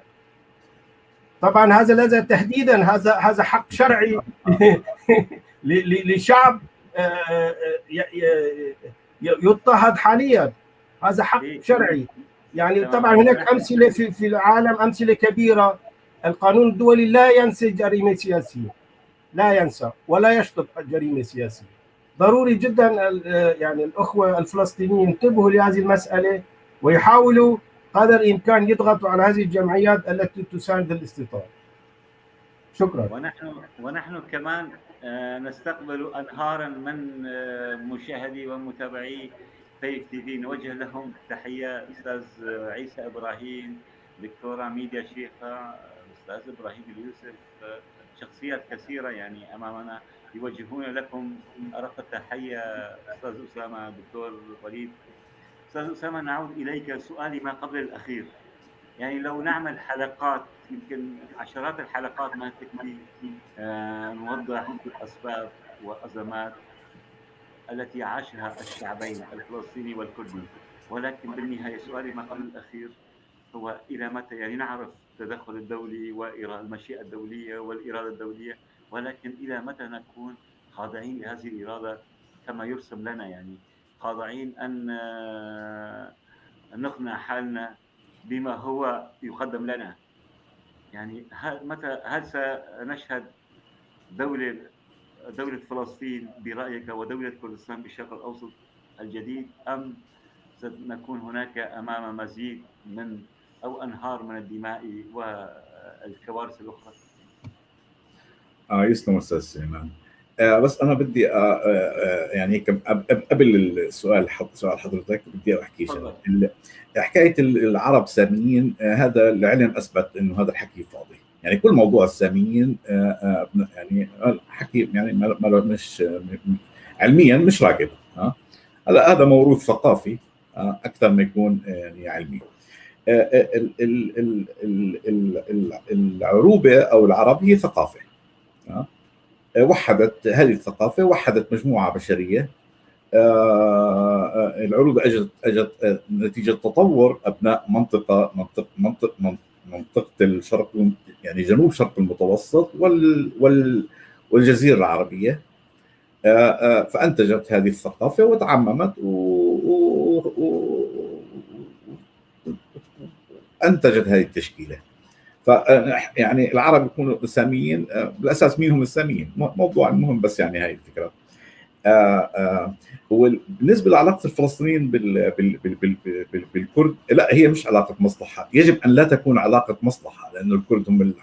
طبعا هذا ليس تهديدا، هذا حق شرعي لشعب يضطهد حاليا، هذا حق شرعي. يعني طبعا هناك امثلة في العالم، امثلة كبيرة. القانون الدولي لا ينسى جريمة سياسية، لا ينسى ولا يشطب جريمة سياسية. ضروري جدا يعني الاخوة الفلسطينيين ينتبهوا لهذه المسالة، ويحاولوا قدر الامكان يضغطوا على هذه الجمعيات التي تساند الاستيطان. شكرا. ونحن كمان نستقبل انهارا من مشاهدي ومتابعي بيف تي في، نوجه لهم تحية، أستاذ عيسى إبراهيم، دكتورة ميديا شيخة، أستاذ إبراهيم اليوسف، شخصيات كثيرة يعني أمامنا يوجهون لكم أرق التحية. أستاذ أسامة، دكتور وليد. أستاذ أسامة، نعود إليك. سؤالي ما قبل الأخير، يعني لو نعمل حلقات، يمكن عشرات الحلقات ما تكفي نوضح أسباب وأزمات التي عاشها الشعبين الفلسطيني والكردي، ولكن بالنهاية سؤالي ما قبل الأخير هو إلى متى؟ يعني نعرف التدخل الدولي والمشيئة الدولية والإرادة الدولية، ولكن إلى متى نكون خاضعين لهذه الإرادة كما يرسم لنا؟ يعني خاضعين أن نقنع حالنا بما هو يقدم لنا. يعني متى هل سنشهد دولة فلسطين برأيك ودولة كردستان بالشرق الأوسط الجديد، أم سنكون هناك أمام مزيد من أو أنهار من الدماء والكوارث الأخرى؟ يسلم أستاذ سليمان. بس أنا بدي يعني قبل السؤال، سؤال حضرتك بدي أحكي شغلة. حكاية العرب ساميين، هذا العلم أثبت إنه هذا الحكي فاضي. يعني كل موضوع الساميين يعني حكي يعني مش علميا مش راكب. هلا هذا موروث ثقافي اكثر ما يكون يعني علمي. العروبة او العرب هي ثقافة، وحدت هذه الثقافة، وحدت مجموعة بشرية. العروبة اجت نتيجة تطور ابناء منطقة منطقة منطقة منطقة الشرق، يعني جنوب شرق المتوسط والجزيرة العربية، فأنتجت هذه الثقافة وتعممت أنتجت هذه التشكيلة. يعني العرب يكونوا ساميين، بالأساس مين هم الساميين؟ موضوع مهم، بس يعني هاي الفكرة. وبالنسبة لعلاقة الفلسطينيين بالكرد، لا هي مش علاقة مصلحة، يجب أن لا تكون علاقة مصلحة، لأنه الكرد هم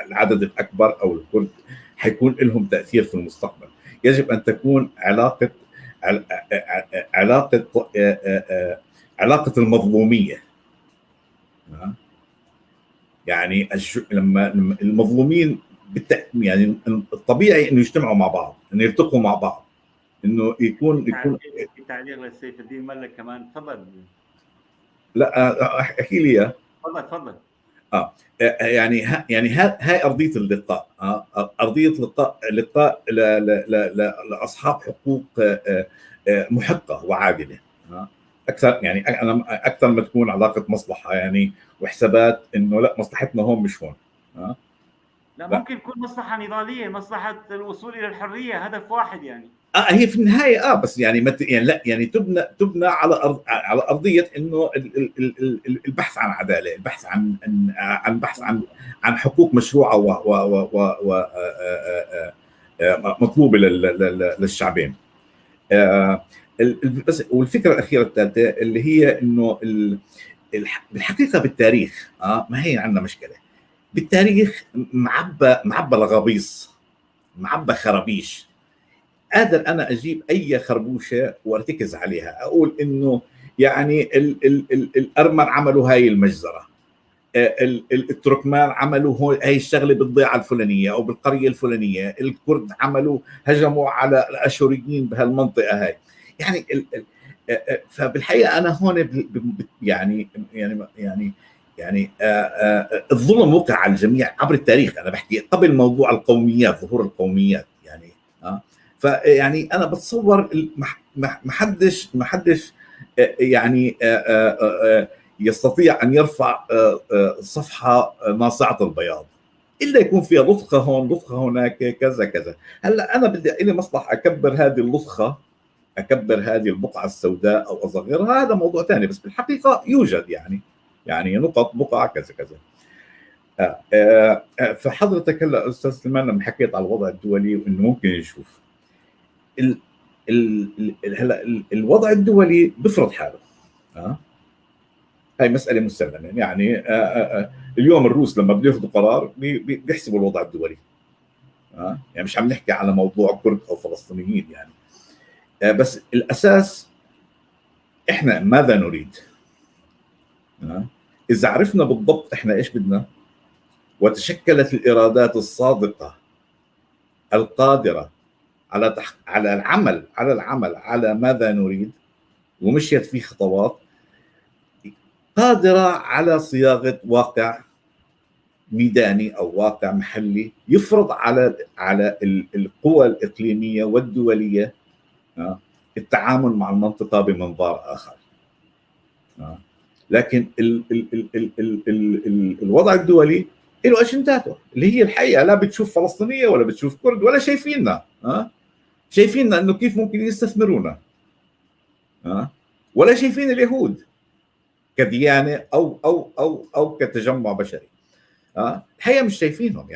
العدد الأكبر، أو الكرد حيكون لهم تأثير في المستقبل. يجب أن تكون علاقة علاقة علاقة المظلومية. يعني لما المظلومين يعني الطبيعي إنه يجتمعوا مع بعض، إنه يلتقوا مع بعض، انه يكون في تعليق لسيف الدين ملك كمان، تفضل. لا احكي لي اياه. تفضل تفضل. يعني يعني هاي ارضية اللقاء، ارضية لقاء لاصحاب حقوق محقه وعادله اكثر. يعني انا اكثر ما تكون علاقة مصلحة يعني وحسابات انه لا مصلحتنا هون مش هون. لا ممكن يكون مصلحة نضالية، مصلحة الوصول الى الحرية، هدف واحد يعني. هي في النهاية بس يعني يعني لا يعني تبنى على على ارضية انه البحث عن عدالة، البحث عن عن بحث عن حقوق مشروعه و مطلوبه للشعبين. بس والفكرة الاخيرة الثالثة اللي هي انه بالحقيقة بالتاريخ ما هي عندنا مشكلة بالتاريخ، معبى لغابيص، معبى خرابيش. قادر انا اجيب اي خربوشه وارتكز عليها، اقول انه يعني الارمن عملوا هاي المجزرة، التركمان عملوا هاي الشغلة بالضيعه الفلانية او بالقريه الفلانية، الكرد عملوا هجموا على الاشوريين بهالمنطقه هاي. يعني فبالحقيقة انا هون يعني يعني يعني يعني الظلم وقع على الجميع عبر التاريخ. انا بحكي قبل موضوع القوميات، ظهور القوميات يعني. فيعني انا بتصور ما حدش يعني يستطيع ان يرفع صفحة ناصعه البياض الا يكون فيها لطخه هون لطخه هناك كذا كذا. هلا انا بدي لي مصلحة اكبر هذه اللطخه، اكبر هذه البقعة السوداء او اصغرها، هذا موضوع ثاني. بس بالحقيقة يوجد يعني نقط بقع كذا كذا. فحضرتك هلا استاذ سليمان لما حكيت على الوضع الدولي وانه ممكن نشوف هلا الوضع الدولي بفرض حاله، هاي مسألة مسلمة. يعني اليوم الروس لما بياخذوا قرار بيحسبوا الوضع الدولي، يعني مش عم نحكي على موضوع كرد او فلسطينيين يعني، بس الاساس احنا ماذا نريد؟ اذا عرفنا بالضبط احنا ايش بدنا وتشكلت الارادات الصادقة القادره على العمل على ماذا نريد، ومشيت في خطوات قادرة على صياغة واقع ميداني او واقع محلي يفرض على القوى الاقليمية والدولية التعامل مع المنطقة بمنظار اخر. لكن ال ال ال ال ال ال ال الوضع الدولي له اجنداته اللي هي الحقيقة لا بتشوف فلسطينية ولا بتشوف كرد ولا شايفيننا، شايفيننا انه كيف ممكن يستثمرونا، ولا شايفين اليهود كديانه او او او او كتجمع بشري. الحقيقة مش شايفينهم.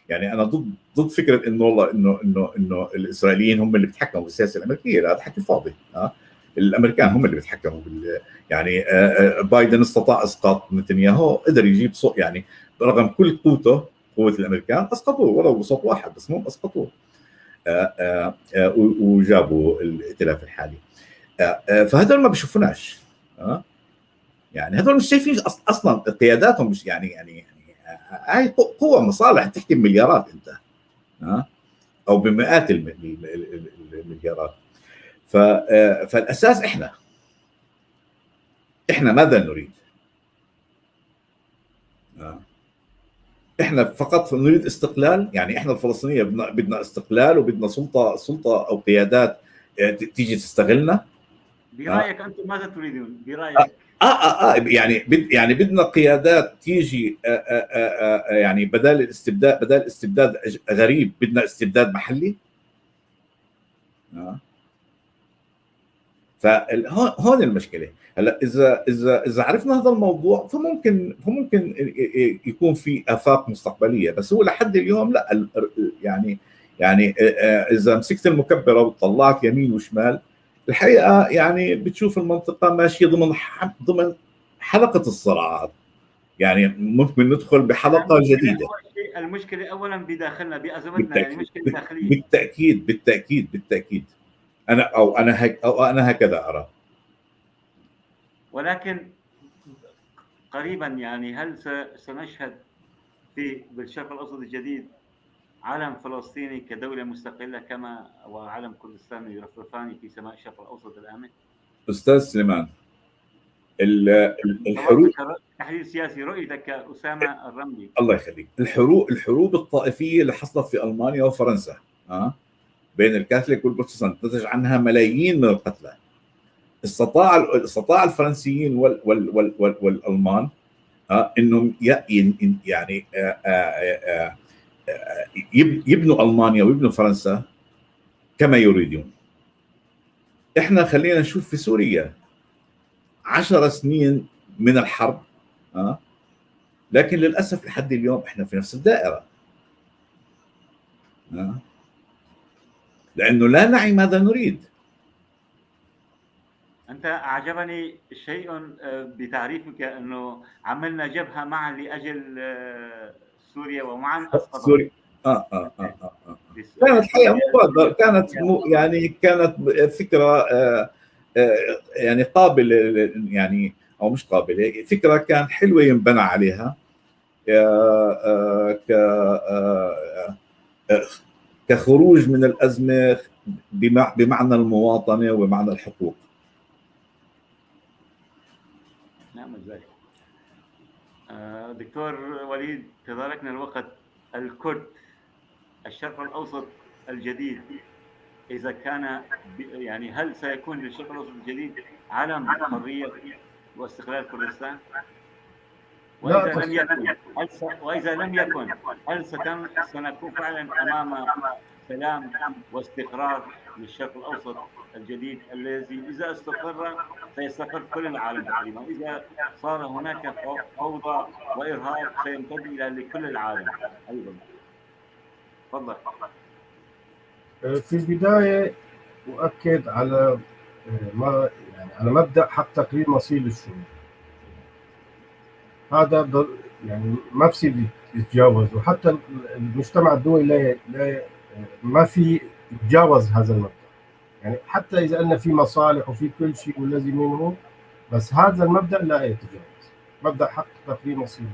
يعني انا ضد فكرة انه والله انه انه انه الاسرائيليين هم اللي بيتحكموا بالسياسة الامريكية، لا، هذا حكي فاضي. الامريكان هم اللي بيتحكموا يعني بايدن استطاع اسقاط نتنياهو، قدر يجيب صوت، يعني رغم كل قوته، قوة الامريكان، اسقطوه ولو بصوت واحد، بس مو اسقطوه، وجابوا الائتلاف الحالي. فهذول ما بيشوفوناش، يعني هذول مش شايفين اصلا قياداتهم، مش يعني هاي قوة مصالح تحكي بمليارات انت، او بمئات المليارات. فالاساس احنا ماذا نريد؟ احنا فقط نريد استقلال، يعني احنا الفلسطينية بدنا استقلال وبدنا سلطة او قيادات تيجي تستغلنا. برايك انتم ماذا تريدون؟ برايك يعني بدنا قيادات تيجي، يعني بدل الاستبداد، بدل استبداد غريب بدنا استبداد محلي. فهون المشكلة. هلا اذا اذا اذا عرفنا هذا الموضوع فممكن يكون في افاق مستقبلية، بس هو لحد اليوم لا. يعني اذا مسكت المكبره وطلعت يمين وشمال، الحقيقة يعني بتشوف المنطقة ماشية ضمن حلقة الصراعات، يعني ممكن ندخل بحلقة جديدة. المشكلة اولا بداخلنا، بازمتنا، يعني مشكلة داخلية. بالتاكيد بالتاكيد بالتاكيد. انا هكذا ارى. ولكن قريبا يعني هل سنشهد في بالشرق الاوسط الجديد علم فلسطيني كدولة مستقلة كما وعلم كردستان يرفرفان في سماء الشرق الاوسط الامن؟ استاذ سليمان، الحروب، تحليل سياسي، رؤيتك اسامة الرملي. الله يخليك. الحروب الطائفية اللي حصلت في المانيا وفرنسا بين الكاثوليك والبروتستانت نتج عنها ملايين من القتلى. استطاع الفرنسيين وال وال وال وال والالمان انهم يعني يبنوا المانيا ويبنوا فرنسا كما يريدون. احنا خلينا نشوف في سوريا 10 سنين من الحرب، لكن للاسف لحد اليوم احنا في نفس الدائرة، لانه لا نعي ماذا نريد. انت اعجبني شيء بتعريفك انه عملنا جبهة معا لاجل سوريا ومعا اسقطت سوريا. كانت حقيقة مبادرة، كانت يعني كانت فكرة يعني قابله، يعني او مش قابله، فكرة كان حلوة ينبنى عليها كخروج من الازمة بمعنى المواطنة وبمعنى الحقوق. نعم ذلك. دكتور وليد، تداركنا الوقت. الكرد، الشرق الاوسط الجديد، اذا كان يعني هل سيكون للشرق الاوسط الجديد علم حرية واستقلال كردستان؟ واذا لم يكن، واذا لم يكن، هل سنكون فعلا امام سلام واستقرار للشرق الاوسط الجديد الذي اذا استقر سيستقر كل العالم تقريبا، واذا صار هناك فوضى وارهاب سيمتد الى لكل العالم ايضا؟ تفضل. في البداية اؤكد على ما يعني على مبدا حق تقرير مصير الشعوب. هذا يعني ما بصير يتجاوز، وحتى المجتمع الدولي لا ما في يتجاوز هذا المبدا. يعني حتى إذا قلنا في مصالح وفي كل شيء والذي منه، بس هذا المبدأ لا يتجاوز مبدأ حق تقرير مصير.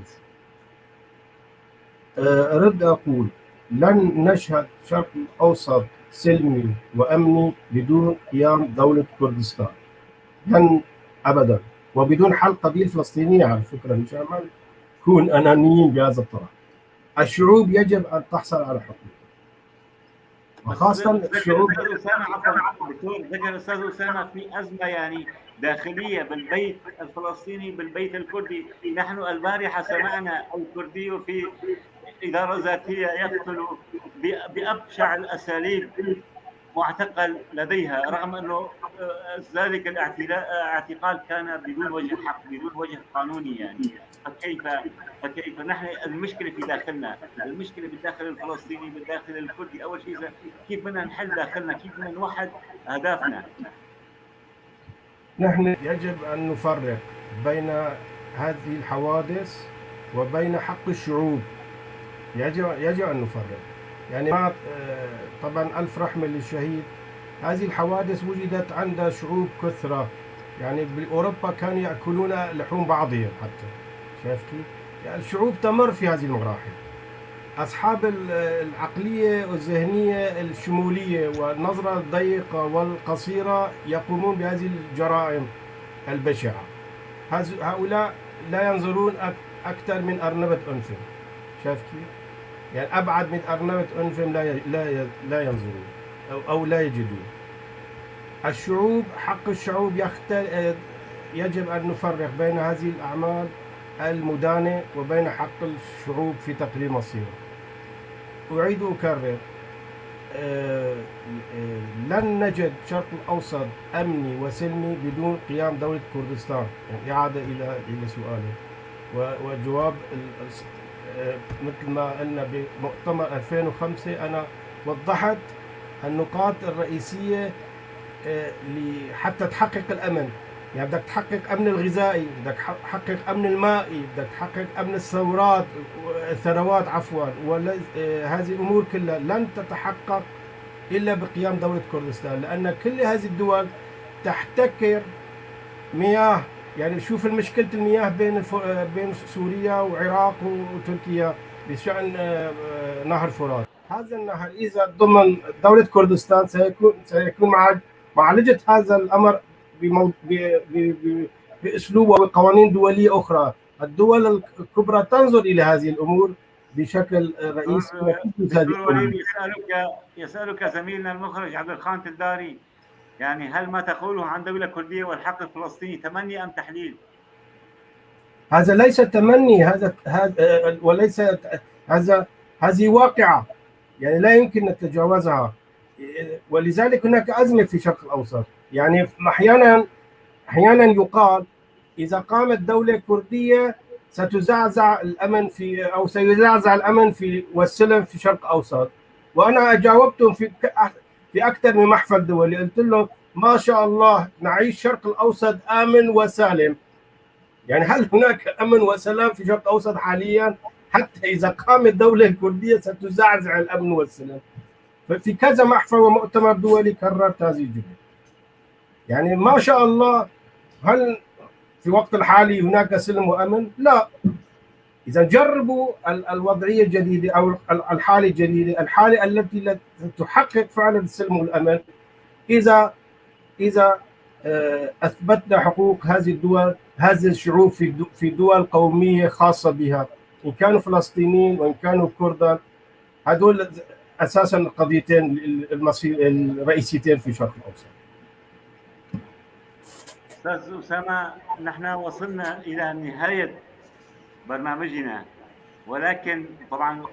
أرد أقول لن نشهد شرق الأوسط سلمي وأمني بدون قيام دولة كردستان، لن أبدا، وبدون حل قضية الفلسطينية على فكرة، مش ما نكون أنانيين بهذا الطرح. الشعوب يجب أن تحصل على حقوقها، وخاصة الشعوب. دكتور، ذكر الأستاذ أسامة في أزمة يعني داخلية بالبيت الفلسطيني، بالبيت الكردي. نحن البارحة سمعنا الكردي في إدارة ذاتية يقتل بأبشع الأساليب معتقل لديها، رغم أنه ذلك الاعتقال كان بدون وجه حق، بدون وجه قانوني يعني. فكيف نحن المشكلة في داخلنا، المشكلة بالداخل الفلسطيني، بالداخل الكردي. أول شيء كيف بدنا نحل داخلنا، كيف بدنا نوحد أهدافنا؟ نحن يجب أن نفرق بين هذه الحوادث وبين حق الشعوب. يجب أن نفرق. يعني ما طبعا ألف رحمة للشهيد، هذه الحوادث وجدت عند شعوب كثرة، يعني بأوروبا كانوا يأكلون لحوم بعضهم حتى، شايف كيف؟ يعني الشعوب تمر في هذه المراحل. أصحاب العقلية والذهنية الشمولية والنظرة الضيقة والقصيرة يقومون بهذه الجرائم البشعة. هؤلاء لا ينظرون أكثر من أرنبة أنفهم، شايف كيف؟ يعني أبعد من أرنبة أنفهم لا ينظرون أو لا يجدون. الشعوب، حق الشعوب يجب أن نفرق بين هذه الأعمال المدانة وبين حق الشعوب في تقرير مصيرها. أعيد وأكرر، لن نجد شرق الأوسط أمني وسلمي بدون قيام دولة كردستان. يعني إعادة إلى سؤالك وجواب مثل ما قلنا بمؤتمر 2005 أنا وضحت النقاط الرئيسية حتى تحقق الأمن. يعني بدك تحقق أمن الغذائي، بدك تحقق أمن المائي، بدك تحقق أمن الثروات عفوا، هذه الأمور كلها لن تتحقق إلا بقيام دولة كردستان، لأن كل هذه الدول تحتكر مياه. يعني شوف المشكلة المياه بين سوريا وعراق وتركيا بشأن نهر فرات. هذا النهر إذا ضمن دولة كردستان سيكون معالجة هذا الأمر بأسلوب وبقوانين دولية أخرى. الدول الكبرى تنظر إلى هذه الأمور بشكل رئيسي. يسألك زميلنا المخرج عبد الخان تلداري، يعني هل ما تقوله عن دولة كردية والحق الفلسطيني تمني أم تحليل؟ هذا ليس تمني، هذا وليس هذا، هذه واقعة يعني لا يمكن نتجاوزها، ولذلك هناك أزمة في الشرق الأوسط. يعني أحيانا يقال إذا قامت دولة كردية ستزعزع الأمن في أو سيزعزع الأمن في والسلم في الشرق الأوسط، وأنا جاوبتهم في أكثر من محفل دولي، قلت لهم ما شاء الله نعيش الشرق الأوسط آمن وسالم. يعني هل هناك أمن وسلام في الشرق الأوسط حاليا؟ حتى إذا قامت دولة كردية ستزعزع الأمن والسلام. ففي كذا محفل ومؤتمر دولي كررت هذه الجملة. يعني ما شاء الله، هل في وقت الحالي هناك سلم وأمن؟ لا. إذا جربوا الوضعية الجديدة أو الحالة الجديدة، الحالة التي تحقق فعلا السلم والأمن، إذا أثبتنا حقوق هذه الدول، هذه الشعوب في دول قومية خاصة بها، إن كانوا فلسطينيين وإن كانوا كردا، هذول أساسا القضيتين الرئيسيتين في الشرق الأوسط. أستاذ أسامة، نحن وصلنا إلى نهاية برنامجنا، ولكن طبعا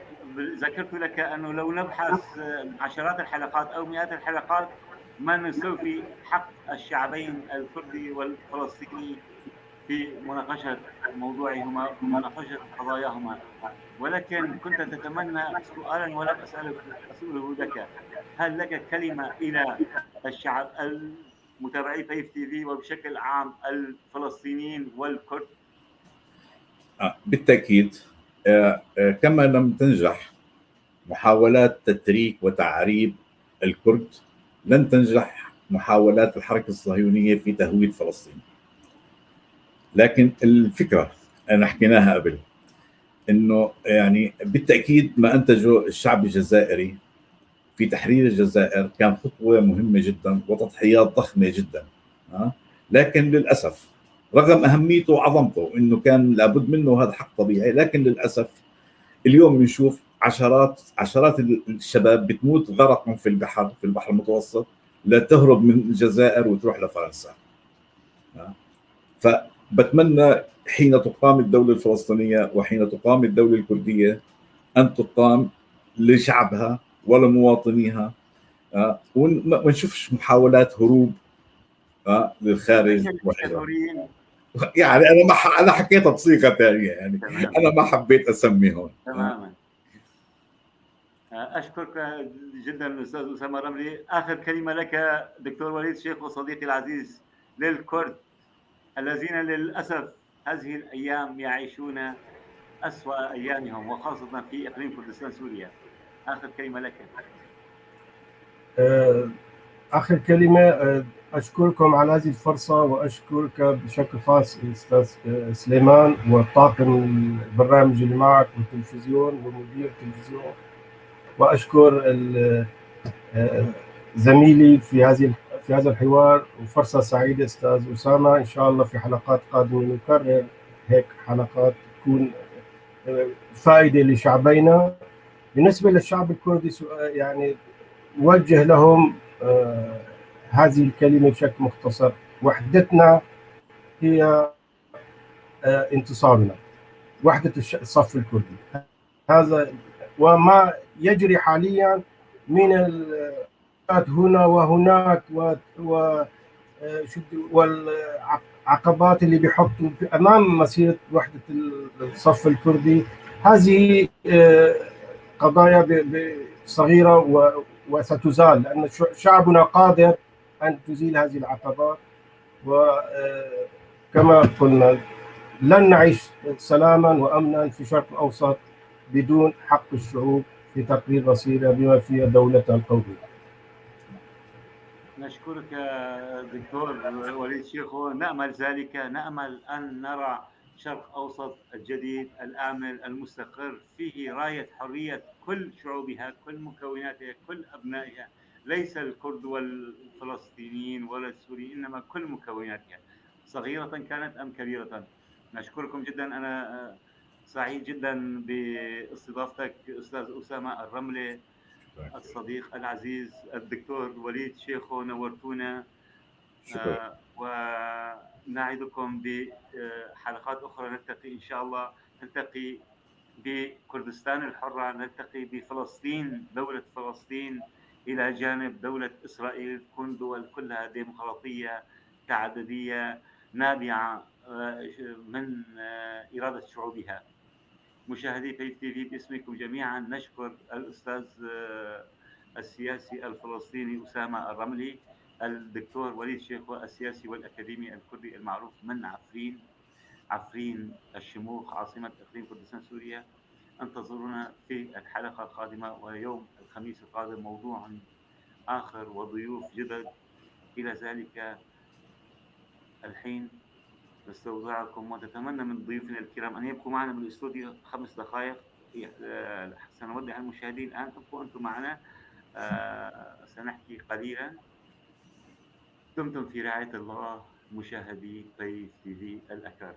ذكرت لك أنه لو نبحث عشرات الحلقات أو مئات الحلقات ما نستوفي حق الشعبين الكردي والفلسطيني في مناقشة موضوعهما ومناقشة قضاياهما، ولكن كنت تتمنى سؤالا ولم أسأله لك. هل لك كلمة إلى الشعب المتابعي فيف تي في وبشكل عام الفلسطينيين والكرد؟ بالتأكيد، كما لم تنجح محاولات تتريك وتعريب الكرد لن تنجح محاولات الحركة الصهيونية في تهويد فلسطين. لكن الفكرة أنا حكيناها قبل، انه يعني بالتاكيد ما انتجه الشعب الجزائري في تحرير الجزائر كان خطوة مهمة جدا وتضحيات ضخمة جدا، لكن للاسف رغم اهميته وعظمته انه كان لابد منه، هذا حق طبيعي، لكن للاسف اليوم بنشوف عشرات عشرات الشباب بتموت غرقا في البحر، في البحر المتوسط، لتهرب من الجزائر وتروح لفرنسا. فبتمنى حين تقام الدولة الفلسطينية وحين تقام الدولة الكردية أن تقام لشعبها ولمواطنيها، وما نشوفش محاولات هروب للخارج. يعني انا ما انا حكيتها بصيغة ثانية، يعني تمام. انا ما حبيت اسميهم. تماما. اشكرك جدا استاذ اسامة رملي. اخر كلمة لك دكتور وليد شيخو صديقي العزيز، للكرد الذين للاسف هذه الايام يعيشون اسوأ ايامهم، وخاصة في اقليم كردستان سوريا. اخر كلمة لك. اخر كلمة، اشكركم على هذه الفرصة، واشكرك بشكل خاص استاذ سليمان وطاقم البرنامج اللي معك والتلفزيون ومدير التلفزيون، واشكر زميلي في هذا الحوار، وفرصه سعيدة استاذ اسامة. ان شاء الله في حلقات قادمة نكرر هيك حلقات تكون فائدة لشعبينا. بالنسبة للشعب الكردي، يعني وجه لهم هذه الكلمة بشكل مختصر: وحدتنا هي انتصارنا، وحدة الصف الكردي. هذا وما يجري حاليا من هنا وهناك و والعقبات اللي بيحطوا امام مسيره وحده الصف الكردي، هذه قضايا صغيرة وستزال، لان شعبنا قادر ان تزيل هذه العقبات. وكما قلنا، لن نعيش سلاما وامنا في الشرق الاوسط بدون حق الشعوب في تقرير مصيرها بما فيها دولتها القومية. نشكرك دكتور وليد شيخو، نأمل ذلك، نأمل أن نرى شرق أوسط الجديد الآمن المستقر فيه راية حرية كل شعوبها، كل مكوناتها، كل أبنائها، ليس الكرد والفلسطينيين ولا السوريين، إنما كل مكوناتها، صغيرة كانت أم كبيرة. نشكركم جدا. أنا سعيد جدا باستضافتك أستاذ أسامة الرملي، الصديق العزيز الدكتور وليد شيخو، نورتونا. شكرا. ونعدكم بحلقات أخرى، نلتقي إن شاء الله، نلتقي بكردستان الحرة، نلتقي بفلسطين، دولة فلسطين إلى جانب دولة إسرائيل، تكون دول كلها ديمقراطية تعددية نابعة من إرادة شعوبها. مشاهدي بيف تي في، باسمكم جميعا نشكر الأستاذ السياسي الفلسطيني أسامة الرملي، الدكتور وليد شيخو السياسي والأكاديمي الكردي المعروف من عفرين، عفرين الشموخ عاصمة إقليم كردستان سوريا. انتظرونا في الحلقة القادمة ويوم الخميس القادم موضوع آخر وضيوف جدد. إلى ذلك الحين نستودعكم، ونتمنى من ضيوفنا الكرام أن يبقوا معنا بالاستوديو 5 دقائق. سنودع المشاهدين الآن، ابقوا أنتم معنا، سنحكي قليلا. دمتم في رعاية الله مشاهدي طيف تي في الأكارم.